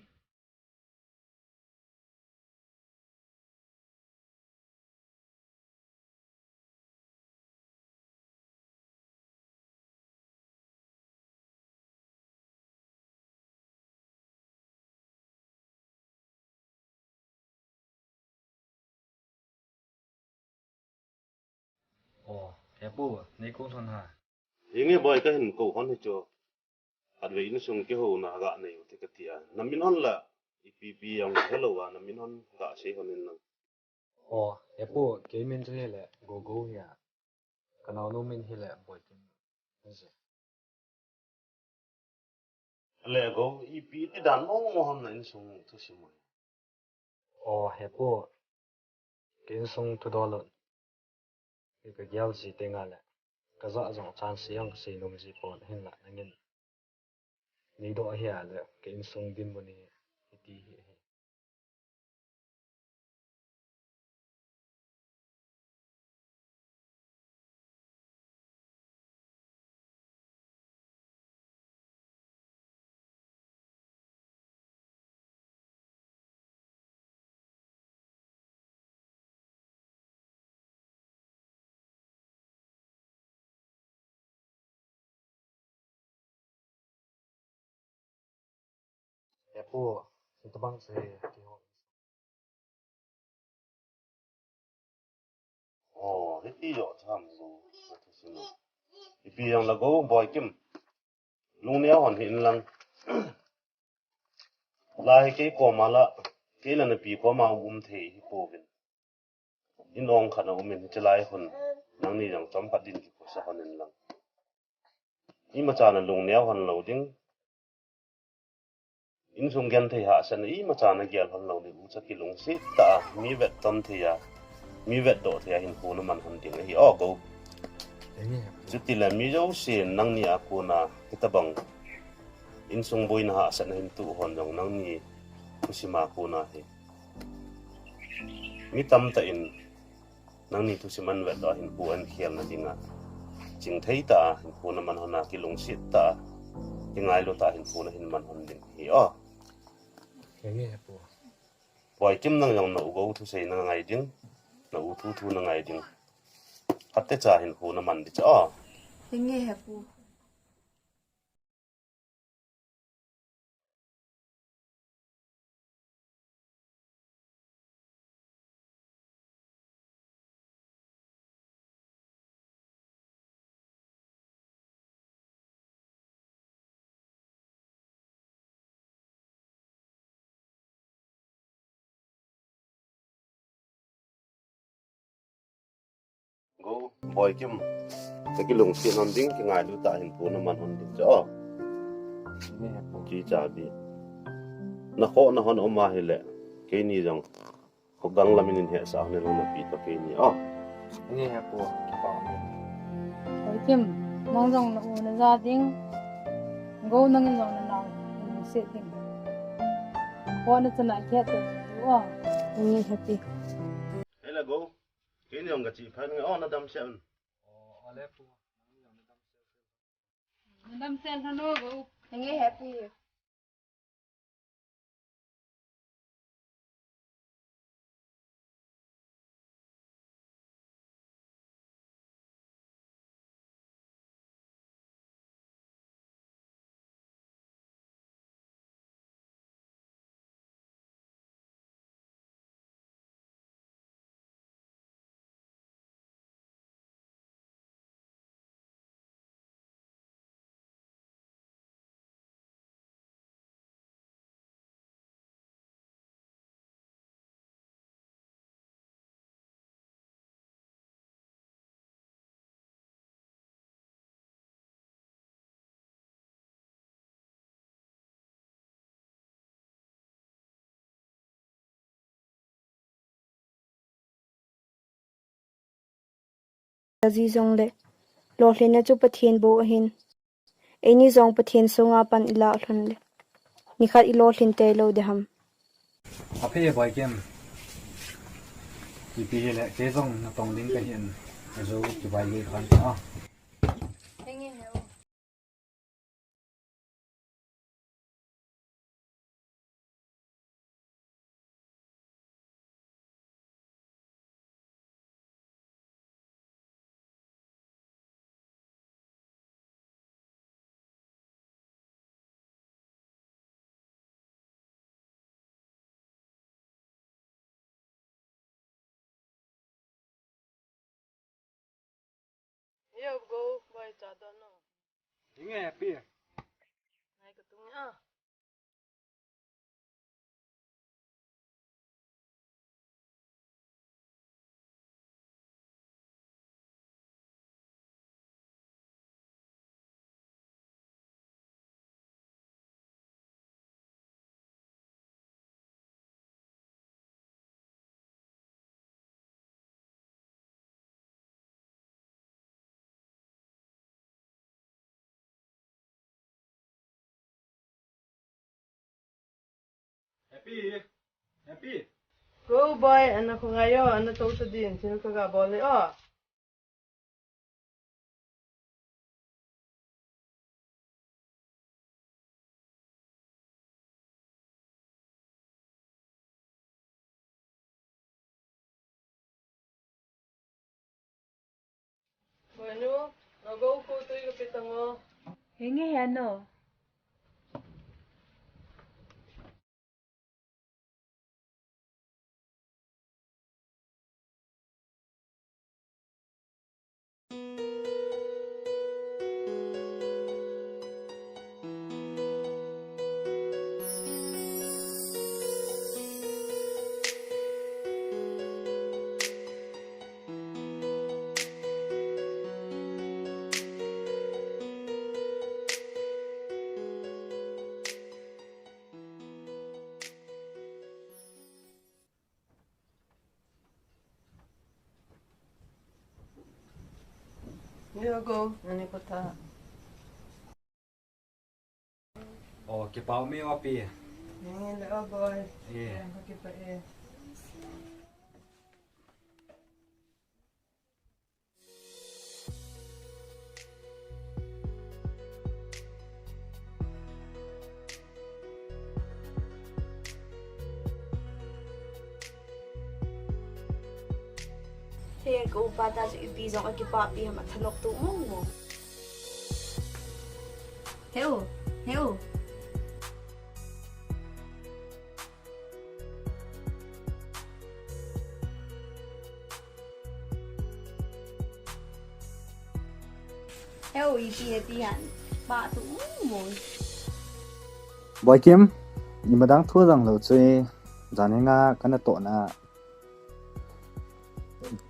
O, hepu, nei kou lhon ha. Hinge boy, kahin kou lhon hi chu. Khatvei insung kihouna ga nei u te kati a. Na min hon la, ipi ipi jong helou a, na min hon ga sei hon in lang. O, hepu, kei min chu hile, Gogou hi a. Ka naonu min hile, Boikim. Hije. Le Gou, ipi ti dan mong mong ham na insung thusim u. O, hepu. Ka insung thudol u. Ka gel ji teng le. Ka ja jong chance jong ka sei nom ji pon hinla nangin. Nei doh hia le, ka insung dinmun hi, hiti hi, hi. Hepu, hitabang se kihou. O, hiti jo tham Gou, ka thusim u. Ipi jong la Gou, Boikim. Lungneo hon hih in lang. Lai kei koma la, kei la napi koma um thei hi pouvin. In ong khat a um in hiche lai hun, nangni jong chomkhat din kikhosa hon in lang. Imacha na lungneo hon lou ding. Insung genthei hahsatna imacha na gel hon lou ding, ucha kilungset tah a, mi vetton thei a, mi vetdoh thei a hinkho na man hon ding ahi, o Gou. Chuti le mi jousen nangni a kona hitabang insung boina hahsatna hin tuh hon jong nangni thusim a kona hi. Mi tamtah in nangni thusim an vetdoh a hinkho an khelna dinga chingthei tah a hinkho na man hon a kilungset tah a Kingailu tah hin phone ahin man hon ding hi o. Henge he pu. Boikim nang jong na u Gou thusei na ngai ding, na u thu thu na ngai ding. Khat te cha hin phone na man ding cha o. Henge he pu. Gou, Boikim. Ka kilungset hon ding, kingailu tah hin phone na man hon ding cha o. Nge he pu. Chi cha bi. Na khoh na hon um ahile. Keini jong. Kho gang lam in hin hesah ne long na pi to keini o. Nge he pu. Kipa. Boikim, nang jong na u na ja ding. Gou nang jong na nao. Lungset ding. Khoh na chana khet to o. Nge he pi. Hela Gou. Keini jong ka chi phan nge o na dam se un. O, ale pu. Na dam sel hano Gou. Nge he pi. Aji jong le, lolhinna chu Pathen bou ahin. Eini jong Pathen sunga pan ilah lhon le, nikhat ilolhin tei lou ding ham. Aphe Boikim. Ipi hile, kei jong natong ding kahin. Ajo kivai gei khan ta. Yo, Gou, bai cha don no. Inge, Happy. Ngai ka tung a. Happy, Happy. Go boy, ana khongai o, ana tou sa din, thil ka ga bol le o. Boinu, na go ko tui ka pitang o. Henge heno. Yo go, ani kotha. O, kipa um e o pi. Nge le o boy. Ye. Nge kipa e. Heng ka upa ta chu ipi jong akipahpi ham, athanop tu mong mong. Heu, heu. Heu, ipi nati ham, pah tu mong mong. Boikim, imadang thu jong lou chu, jan hi nga kana tohna.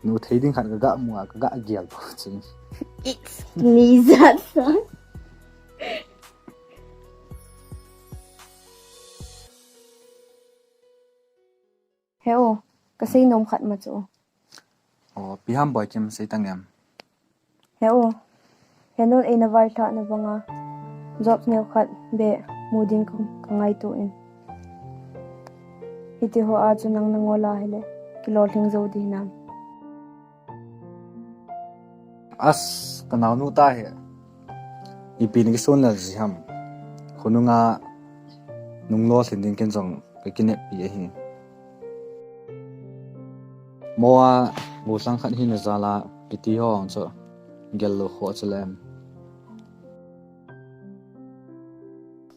Nu thei ding khat ka ga mu a, ka ga gel pau chu. It's me, Zatsa. Heu, ka seinom khat ma chu. O, ipi ham Boikim, sei tang em? Heu, Henol eina vailhahna banga job neo khat beh mu ding ka, ka ngaito in. Hiti ho a chu nang na ngol a hile kilolhing jou ding hinam? As, ka naonu ta hi. Ipi na kisun lel ji ham. Khonunga nung lolhing ding ken jong ka kineppi ahi. Mo a, gollhang khat hina jal a, kiti ho ang chu, gel lou kho chu lem.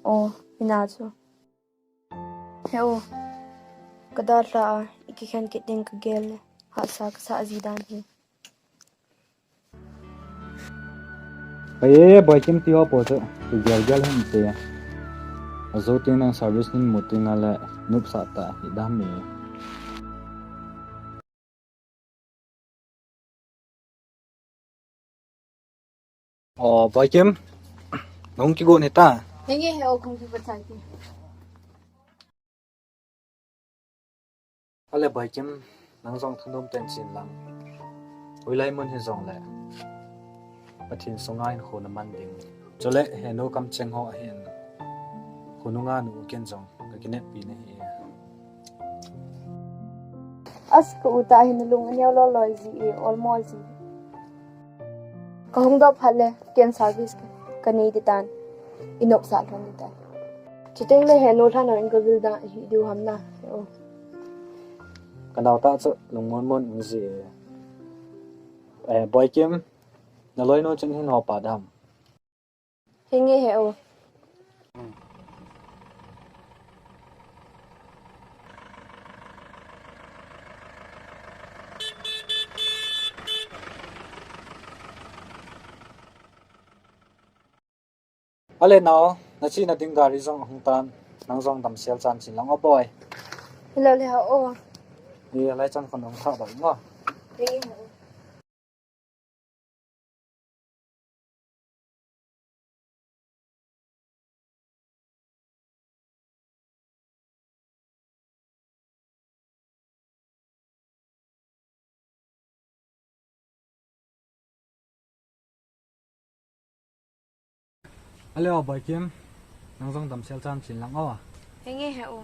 O, hina chu. Heu, ka dalha a, i kikhen kit ding ka gel le, hahsa ka sa ji dan hi. Ka ye Boikim ti ho po chu, tu gel gel hin te. Ajo tin nang service nin mu tin nga le, nopsa ta hi dam mi. O, Boikim, nang kigon hita. Henge he o, kong ki patai ti. Ale Boikim, nang jong thanom tah in chin lang. Hoilai mun hi jongle Pathen sunga hinkho na man ding. Chule henu kamcheng ho ahin, khonunga nu u ken jong ka kineppi nahi. As, ka u ta hin lung aneo loi loi ji e, olmo ji. Ka hung dop phat le ken service ka, ka nei ding tan. I nopsa lhon ding tan. Chuteng le henu lhan in ka vil dan hi diu ham na. O. Ka nao ta chu lungmon mon in ji e. Eh, Boikim, na loinu chun hin ho pa dam. Henge he o. Ale nao, na chena ding gari jong ahung tan, nang jong damsel chan chin lang o boi. Hello le ha o. Ni lai chan kon hung tha doi ngo. Henge he o. Ale o Boikim, nang jong damsel chan chin lang o. Henge he o.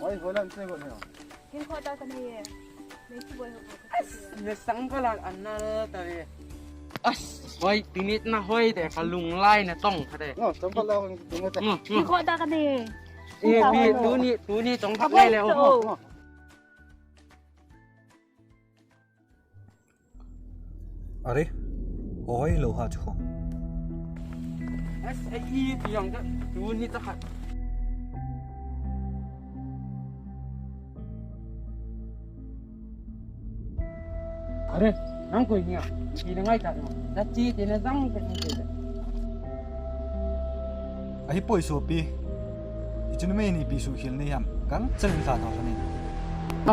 Oi, hoilam sei got heo. Hinkho ta ka nei e. Nei chu boi ho. As, ne sang ka la an na ta ve. As, hoi, tuni na hoi de ka lung lai na tong ka de. No, sang ka la hoi tong ka de. No, no. Hinkho ta ka nei e. E, bi, tuni, tuni tong ka le le o. Are, hoi lo ha chu. As, ai, i, ti yang ta, tu ni ta khat. He, nang koi hia? Ipi na ngaita na? Na che che na jang ka ni che. Ahipoi sopi. Hiche numei hi ipi suhkhel nei ham? Gangchel in lha tao lha nei.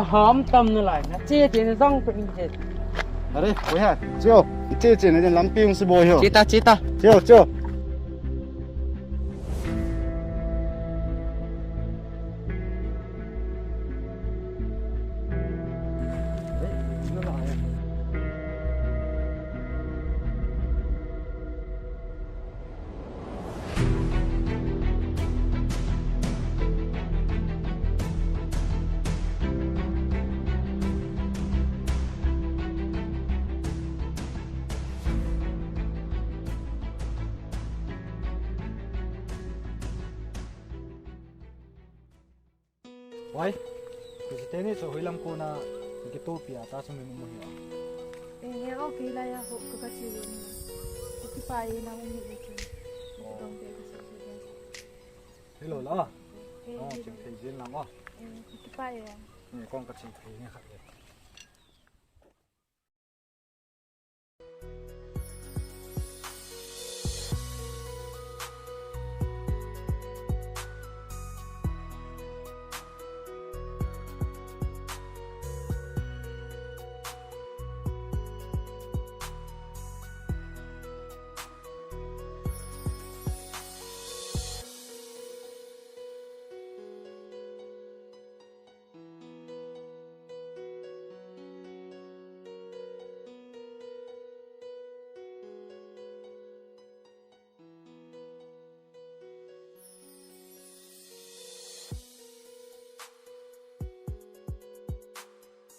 Aham tam nalai, na che che na jang ka ni che. Are, koi ham? Cheo, che che na din lampi hung suboi ho. Che ta, che ta. Cheo, cheo. Hoi, kei teni chu hoilam kona kitopi a ta sung in um hi a. Eh, he o, kei lai a ho ka ka chi lo ni. Ka kipah e na um ni le chu. Ka dong te ka sa sa. Hello la. Eh, oh, hello. Cheng thei jin lang o. Eh, ka kipah e. Ni kong ka cheng thei ni khat e.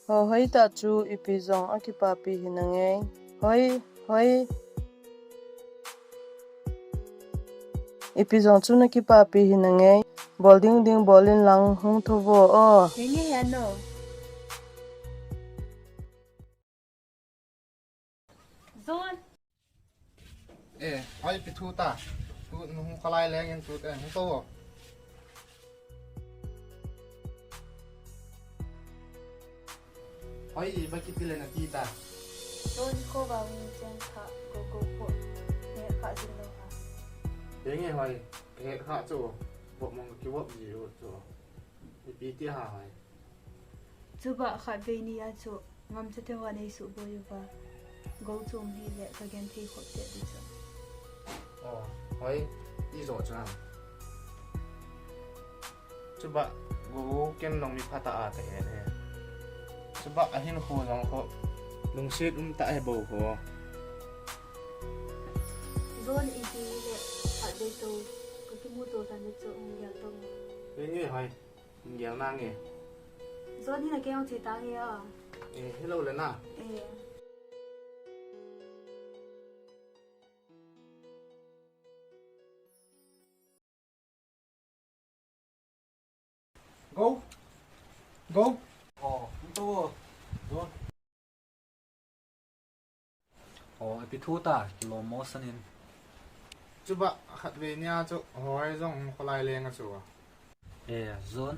Ho hoi ta chu ipi jong akipapi hi nange. Hoi, hoi. Ipi jong chu nakipapi hi nange. Bol ding ding bol in lang hung tho vo o. Henge he ano. Zon. Eh, hoi ipi thu ta. Tu nu hung kholai leng in tu te hung to. Hoi iba kiti le nati ta. Zon ko ba mi chen kha go go po. Ne kha jin lo ha. Henge hoi, he kha chu. Bo mong ki wop ji ro chu. Ipi ti ha hoi. Chuba khatvei ni a chu ngamcha te wan ei suboi uva. Go chu um hile ka genthei khop te di chu. Oh, hoi, i jo chu ham. Chuba go ken long mi phatah a ka he ne. Chuba ahin khu long khu. Lungset um ta he bo khu. Zon ipi le khatvei to ka kimu to tan de chu um gel to. Henge hoi. Gel nange. Zon hi na keng chi ta nge a. Eh, hello le na. Eh. Go. Go. Oh, to. Zon. Oh, ipi thu ta, kilom mo sanin. Chuba khatvei nia chu, hoi jong kholai leng a chu. Eh, Zon.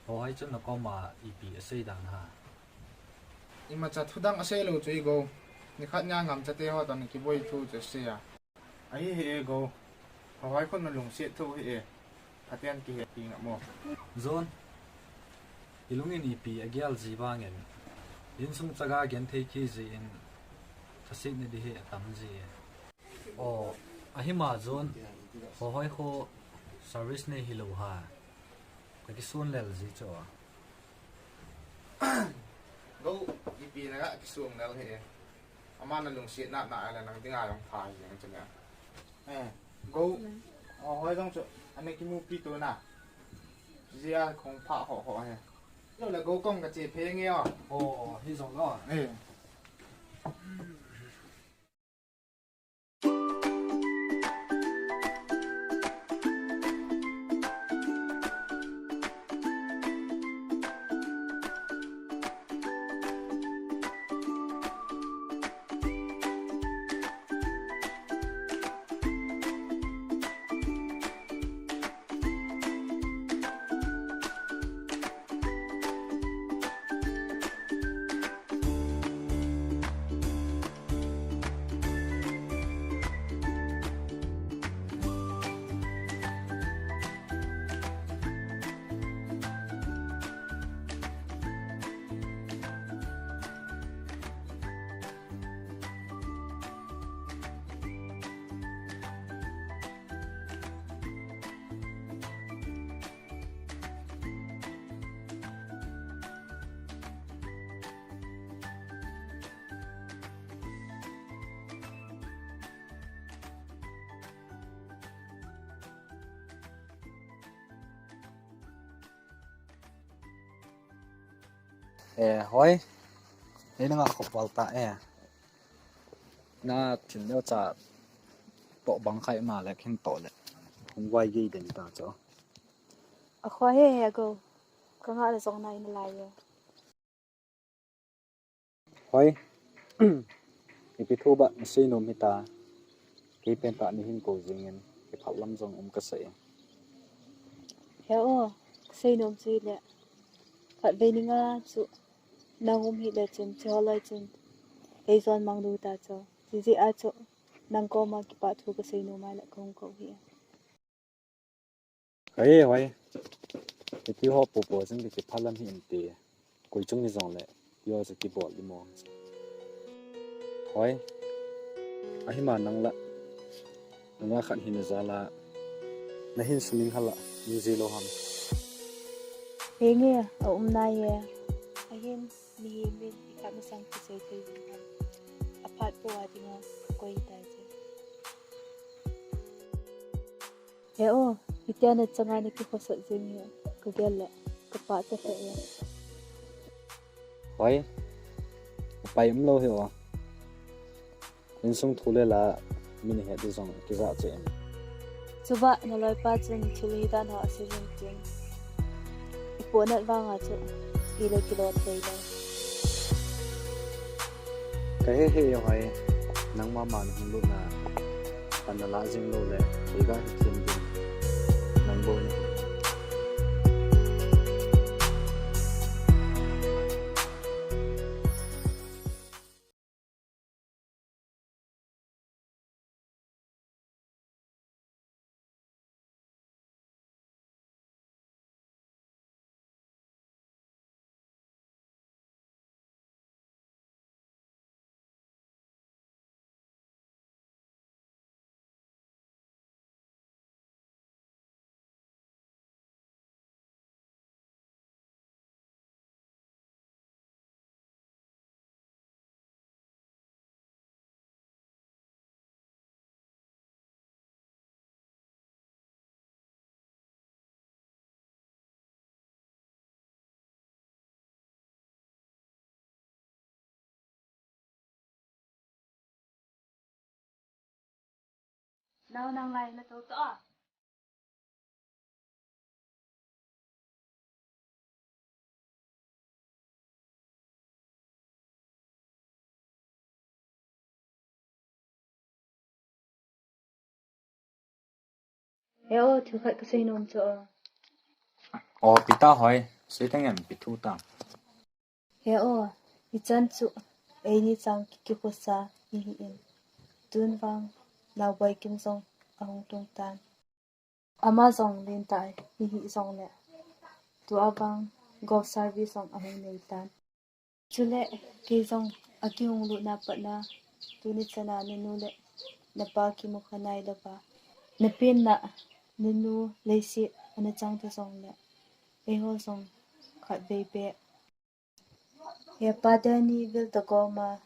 Hoi chu nakoma ipi asei dan ha. Imacha thudang asei lo chu i go. Nikhat nia ngamcha te ho tan kiboi thu chu asei a. Ahi hi e go. Hoi khun na lungset tho hi e. Aten kihe pi nga mo. Zon. I lungin ipi agel ji vangin. Insung chaga genthei kiji in. Thasik ni di hi atam ji e. Oh, ahima Zon. Ho hoi ho service nei hi lo ha. Ka kisun lel ji chu. Go, ipi na ka kisun lel hi. Ama na lungset na na ala nang dinga long pha hi ang chang ya. Eh, go. Oh, hoi jong chu. Ane kimu pi tu na. Jia kong pha ho ho he. Lo la go kong ka che phe nge o. Oh, hi jong lo. Eh. Eh, hoi. Hei, nanga khop val ta e. Na thil neo cha toh bang khai ma le khen toh le. Hung vai gei den ta cho. A khoi he he go. Ka nga le zong na in lai ye. Hoi. Ipi thu ba na sei nom hita. Kei pen ta ni hin ko jingin, kei phat lam jong um ka sei. He o, ka sei nom chu le. Phat vei ni nga chu nang um hi le chun, chu holoi chun. Ei zon mang du ta chu. Jiji a chu nang koma kipa thu ka sei nom a le kong ko hi. Hoi, hoi. Iti ho popo jing ki phalam hi inte. Koi chung ni jong le. Yo se ki bol di mo. Hoi. Ahi ma nang la. Nang la khat hin jala. Na hin suning hala. Ni ji lo ham. He nge a um na ye. Ahin ni hi min i khat masang ki sei thei ham. A phat po a dinga koi ta je. He o, hitia na changa na kikhosat jing hi, ka gel le, ka pah ta hle e. Hoi, ka pai um lou hi o. Insung thu le la, min het di jong, kija che em. Chuba, na loipa chun thil hi dan ho a si jing tin. I pohnat vanga chu, i le kilo thei lo. Ka he he yo hai, nangma man hung lut na, pan na la jing lo le, kei ga hi thiam ding, nang bou na hi. Nau nang lai na to to a. He o, thu khat ka sei nom cho. O, pi ta hoi, sei teng em, pi thu ta. He o, hichan chu, eini chang ki, kikhosa hi hi in. Tun vang, Naoboi Kim jong ahung tung tan. Ama jong len ta hi hi jong le. Tua vang, golf service jong ahung nei tan. Chule, kei jong akihung lut na pat na, tuni chana nanu le napa kimu kha nai lou va. Na pen na, nanu leiset ana chang ta jong le. Eiho jong khat vei beh. He pa Danny vil ta goma,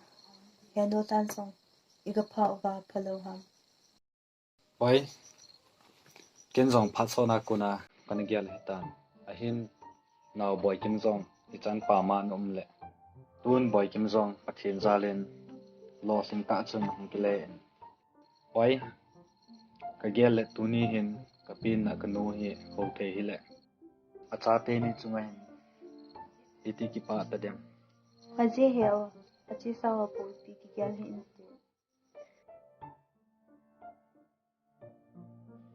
he no tan jong i ka pha uva pha lou ham. Oi, ken jong phat sona kona kana gel hitan. Ahin Naoboi Kim jong ichan pa ma na um le. Tun Boi Kim jong Pathen jal in lolhing tah chun hung kile in. Oi, ka gel le tuni hin ka pen na ka nu hi ho thei hi le. Achate ni chunga hin iti kipah ta dem. Aji he o, aji sa ho pu ti kigel hi in ti.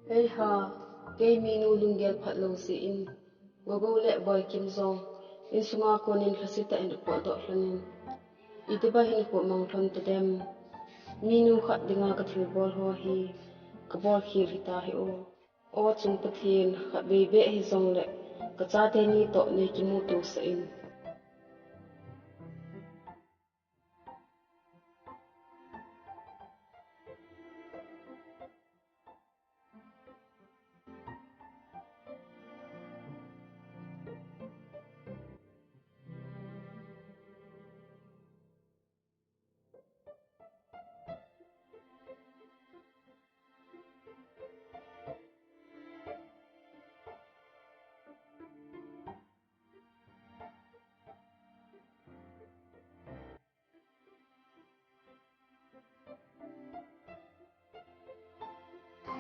Hei ha, kei minu lunggel phat lou jeh in, Gogo le Boi Kim jong, insunga konin lhasetah in apotdoh lhonin, itiba hin apot mang lhon ta dem. Minu khat dinga ka thilbol ho hi, ka bol khel hita hi o. O chung Pathen, khatvei beh hijongle, ka chate ni toh nei kimuto sah in.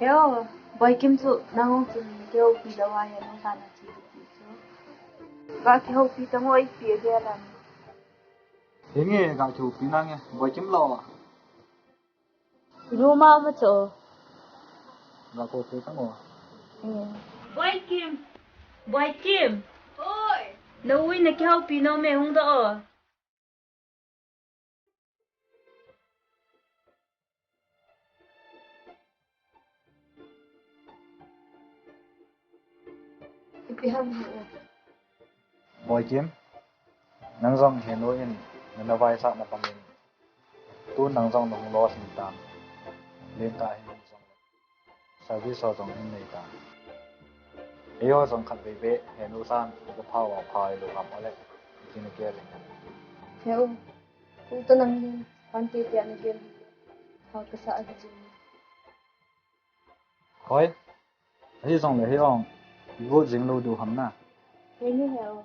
Heo, Boikim chu nang hung chun kihoupi lou a, henu sana chi ti chu. Ga kihoupi tang o, ipi a gel am. Henge, ga kihoupi nange, Boikim lo. Inu ma ma cho. Ga kihoupi tang o. Henge. Boikim. Boikim. Oi. Na u in na kihoupi nom e, hung doh o. Ipi ham hang e. Boikim, nang jong henu in nana vaisah na bangin, tun nang jong nahung lolhing tan. Lentah hi jong service ho jong hin nei tan. Eiho jong khatvei vei henu san iga phah uva phai lou ham ole, itin kei leng. He u, u toh nang hin, pante tia nagel hi, pha kasa ahi jing. Hoi, ahi jongle hei ong, igot jing lou diu ham na. Henge he u.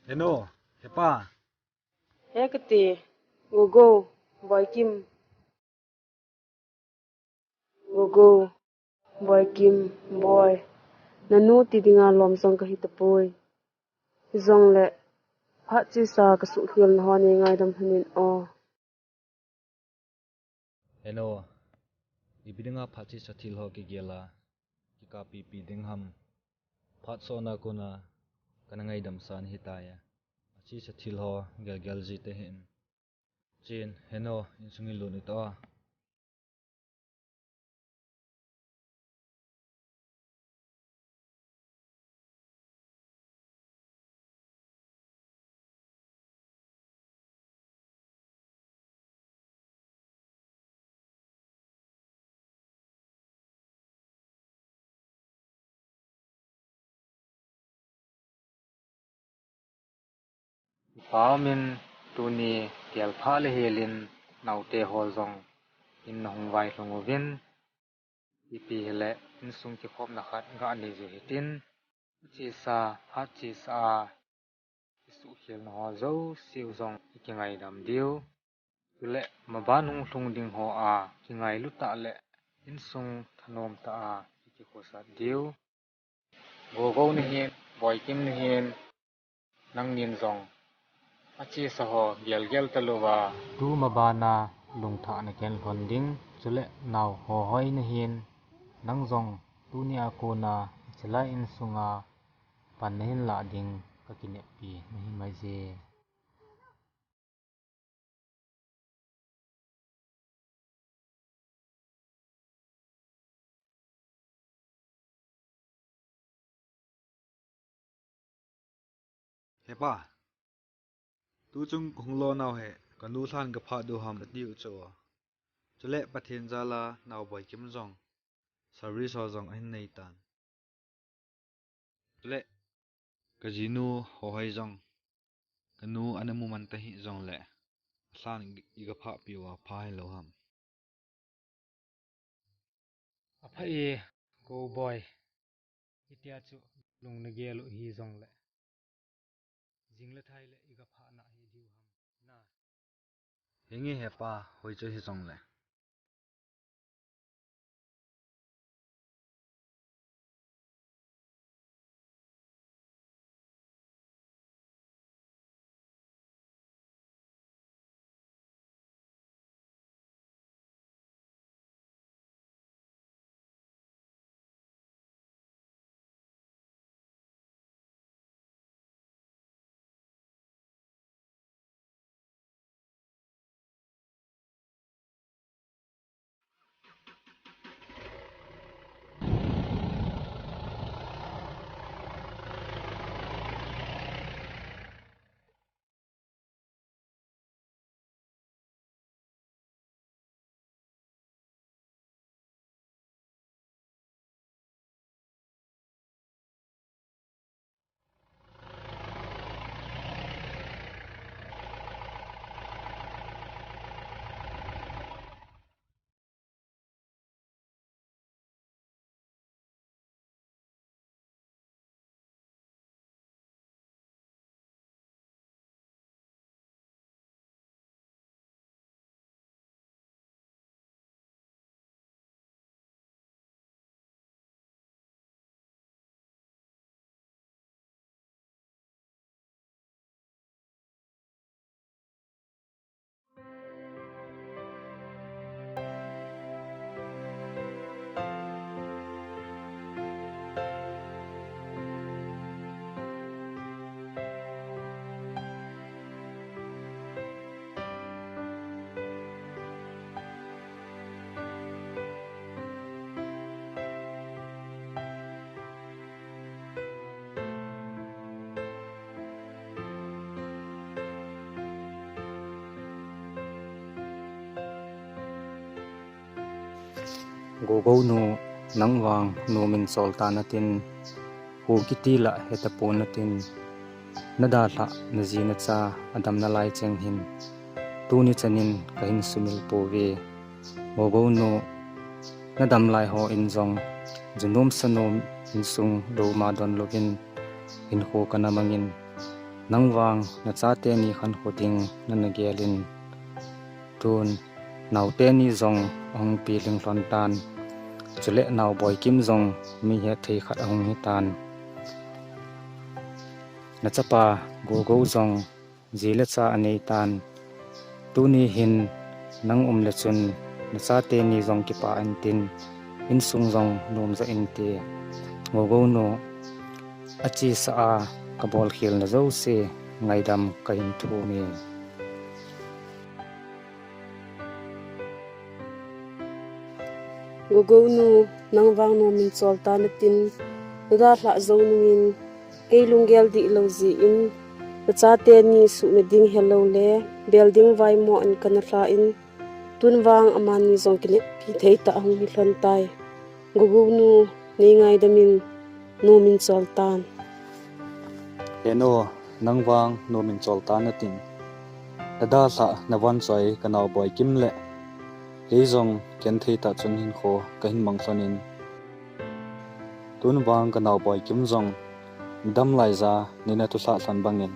Henu, hepa. He kati, Gogo, Boikim. Gogo, Boikim, Boi. Nanu ti dinga lom jong kahi tapoi. Hijongle, phat chesa kasuhkhel na ho nei ngaidam lhonin o. Henu, ipi dinga phat chesa thil ho kigel a, kikappi pi ding ham. Phat sona kona kana ngaidam sa nahi tai a. Achesa thil ho gelgel ji tahih in. Chen, henu, insung in lut in tou. Ipa umin tuni kelphah le helin naote ho jong in nahung vailhung uvin, ipi hile insung kikhopna khat ga nei jiu hitin, chesa, phat chesa a, isuhkhelna ho jouse u jong ikingaidam diu. Chule maban hung lhung ding ho a kingailu tah le insung thanom tah a ikikhosat diu. Gogo nahin, Boikim nahin, nangnin jong achesa ho gelgel talouva, tuma bana lungthah nagen lhon ding, chule nao ho hoi nahin, nang jong tunia kona hichelai insunga pan nahin lah ding kakineppi nahi maije. Hepa, tuchung kahung lonau hi, kanu lhan kaphah diu ham kati u chu. Chule Pathen jala naoboi Kim jong, service ho jong ahin neitan. Chule kajinu ho hoi jong, kanu ana mu man tahih jongle, alhan i, i kaphahpi uva pha hilou ham. Apha e, Gou boi. Hitia chu lung nagel u hijongle, jing le thai le i kaphah nahi diu ham na. Henge hepa, hoi chu hijongle. Gogo nu, nang vang nomin chol tan natin, hu kiti la heta pon natin, nadalhah naji nacha adam nalai cheng hin, tuni chanin kahin sumil pouve. Gogo nu, nadam lai hon jong, junom sanom insung lou ma don louvin, hinkho kana mangin, nang vang nachate ni khankho ding nana gelin, tun naote ni jong ahung piling lhon tan, chule naoboi Kim jong mi hetthei khat ahung hitan. Nachapa Gogo jong ji le cha anei tan. Tuni hin nang um le chun nachate ni jong kipah intin, insung jong nom jo inte. Gogo nu, achesa a kabolkhel na jouse ngaidam kahin thum e. Gogo nu, nang vang nomin chol tan natin, nadalhah jou nungin, kei lunggel dih lou jeh in, nachate ni suhna ding helou le, bel ding vaimo in kana lhan, tun vang amani jong kineppi thei tah ahung hi lhon tai. Gogo nu, nei ngaidam in, nomin chol tan. Heno, nang vang nomin chol tan natin, nadalhah navon choi kanaoboi Kim le kei jong ken thei tah chun hinkho kahin mang lhonin, tun vang kanaoboi Kim jong damlai ja neina tulhah lhon bangin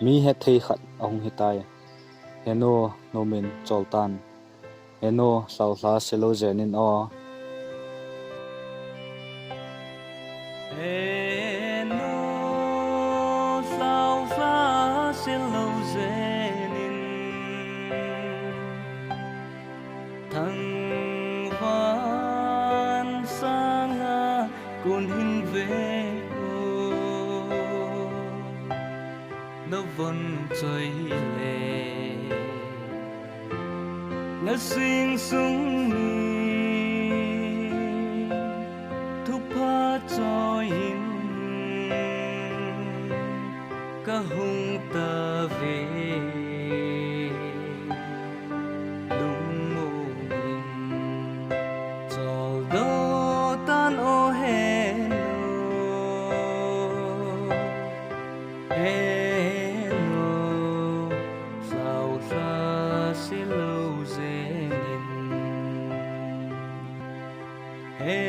mi hetthei khat ahung hitai. Heno, nomin chol tan. Heno, lhaolha selou jeng in o. Heno, lhaolha navon choi le, nasing sung ni thupha choi in kahung tave. Lungmong in choldo tan o henu, henu, sao lha se lou jeng in, he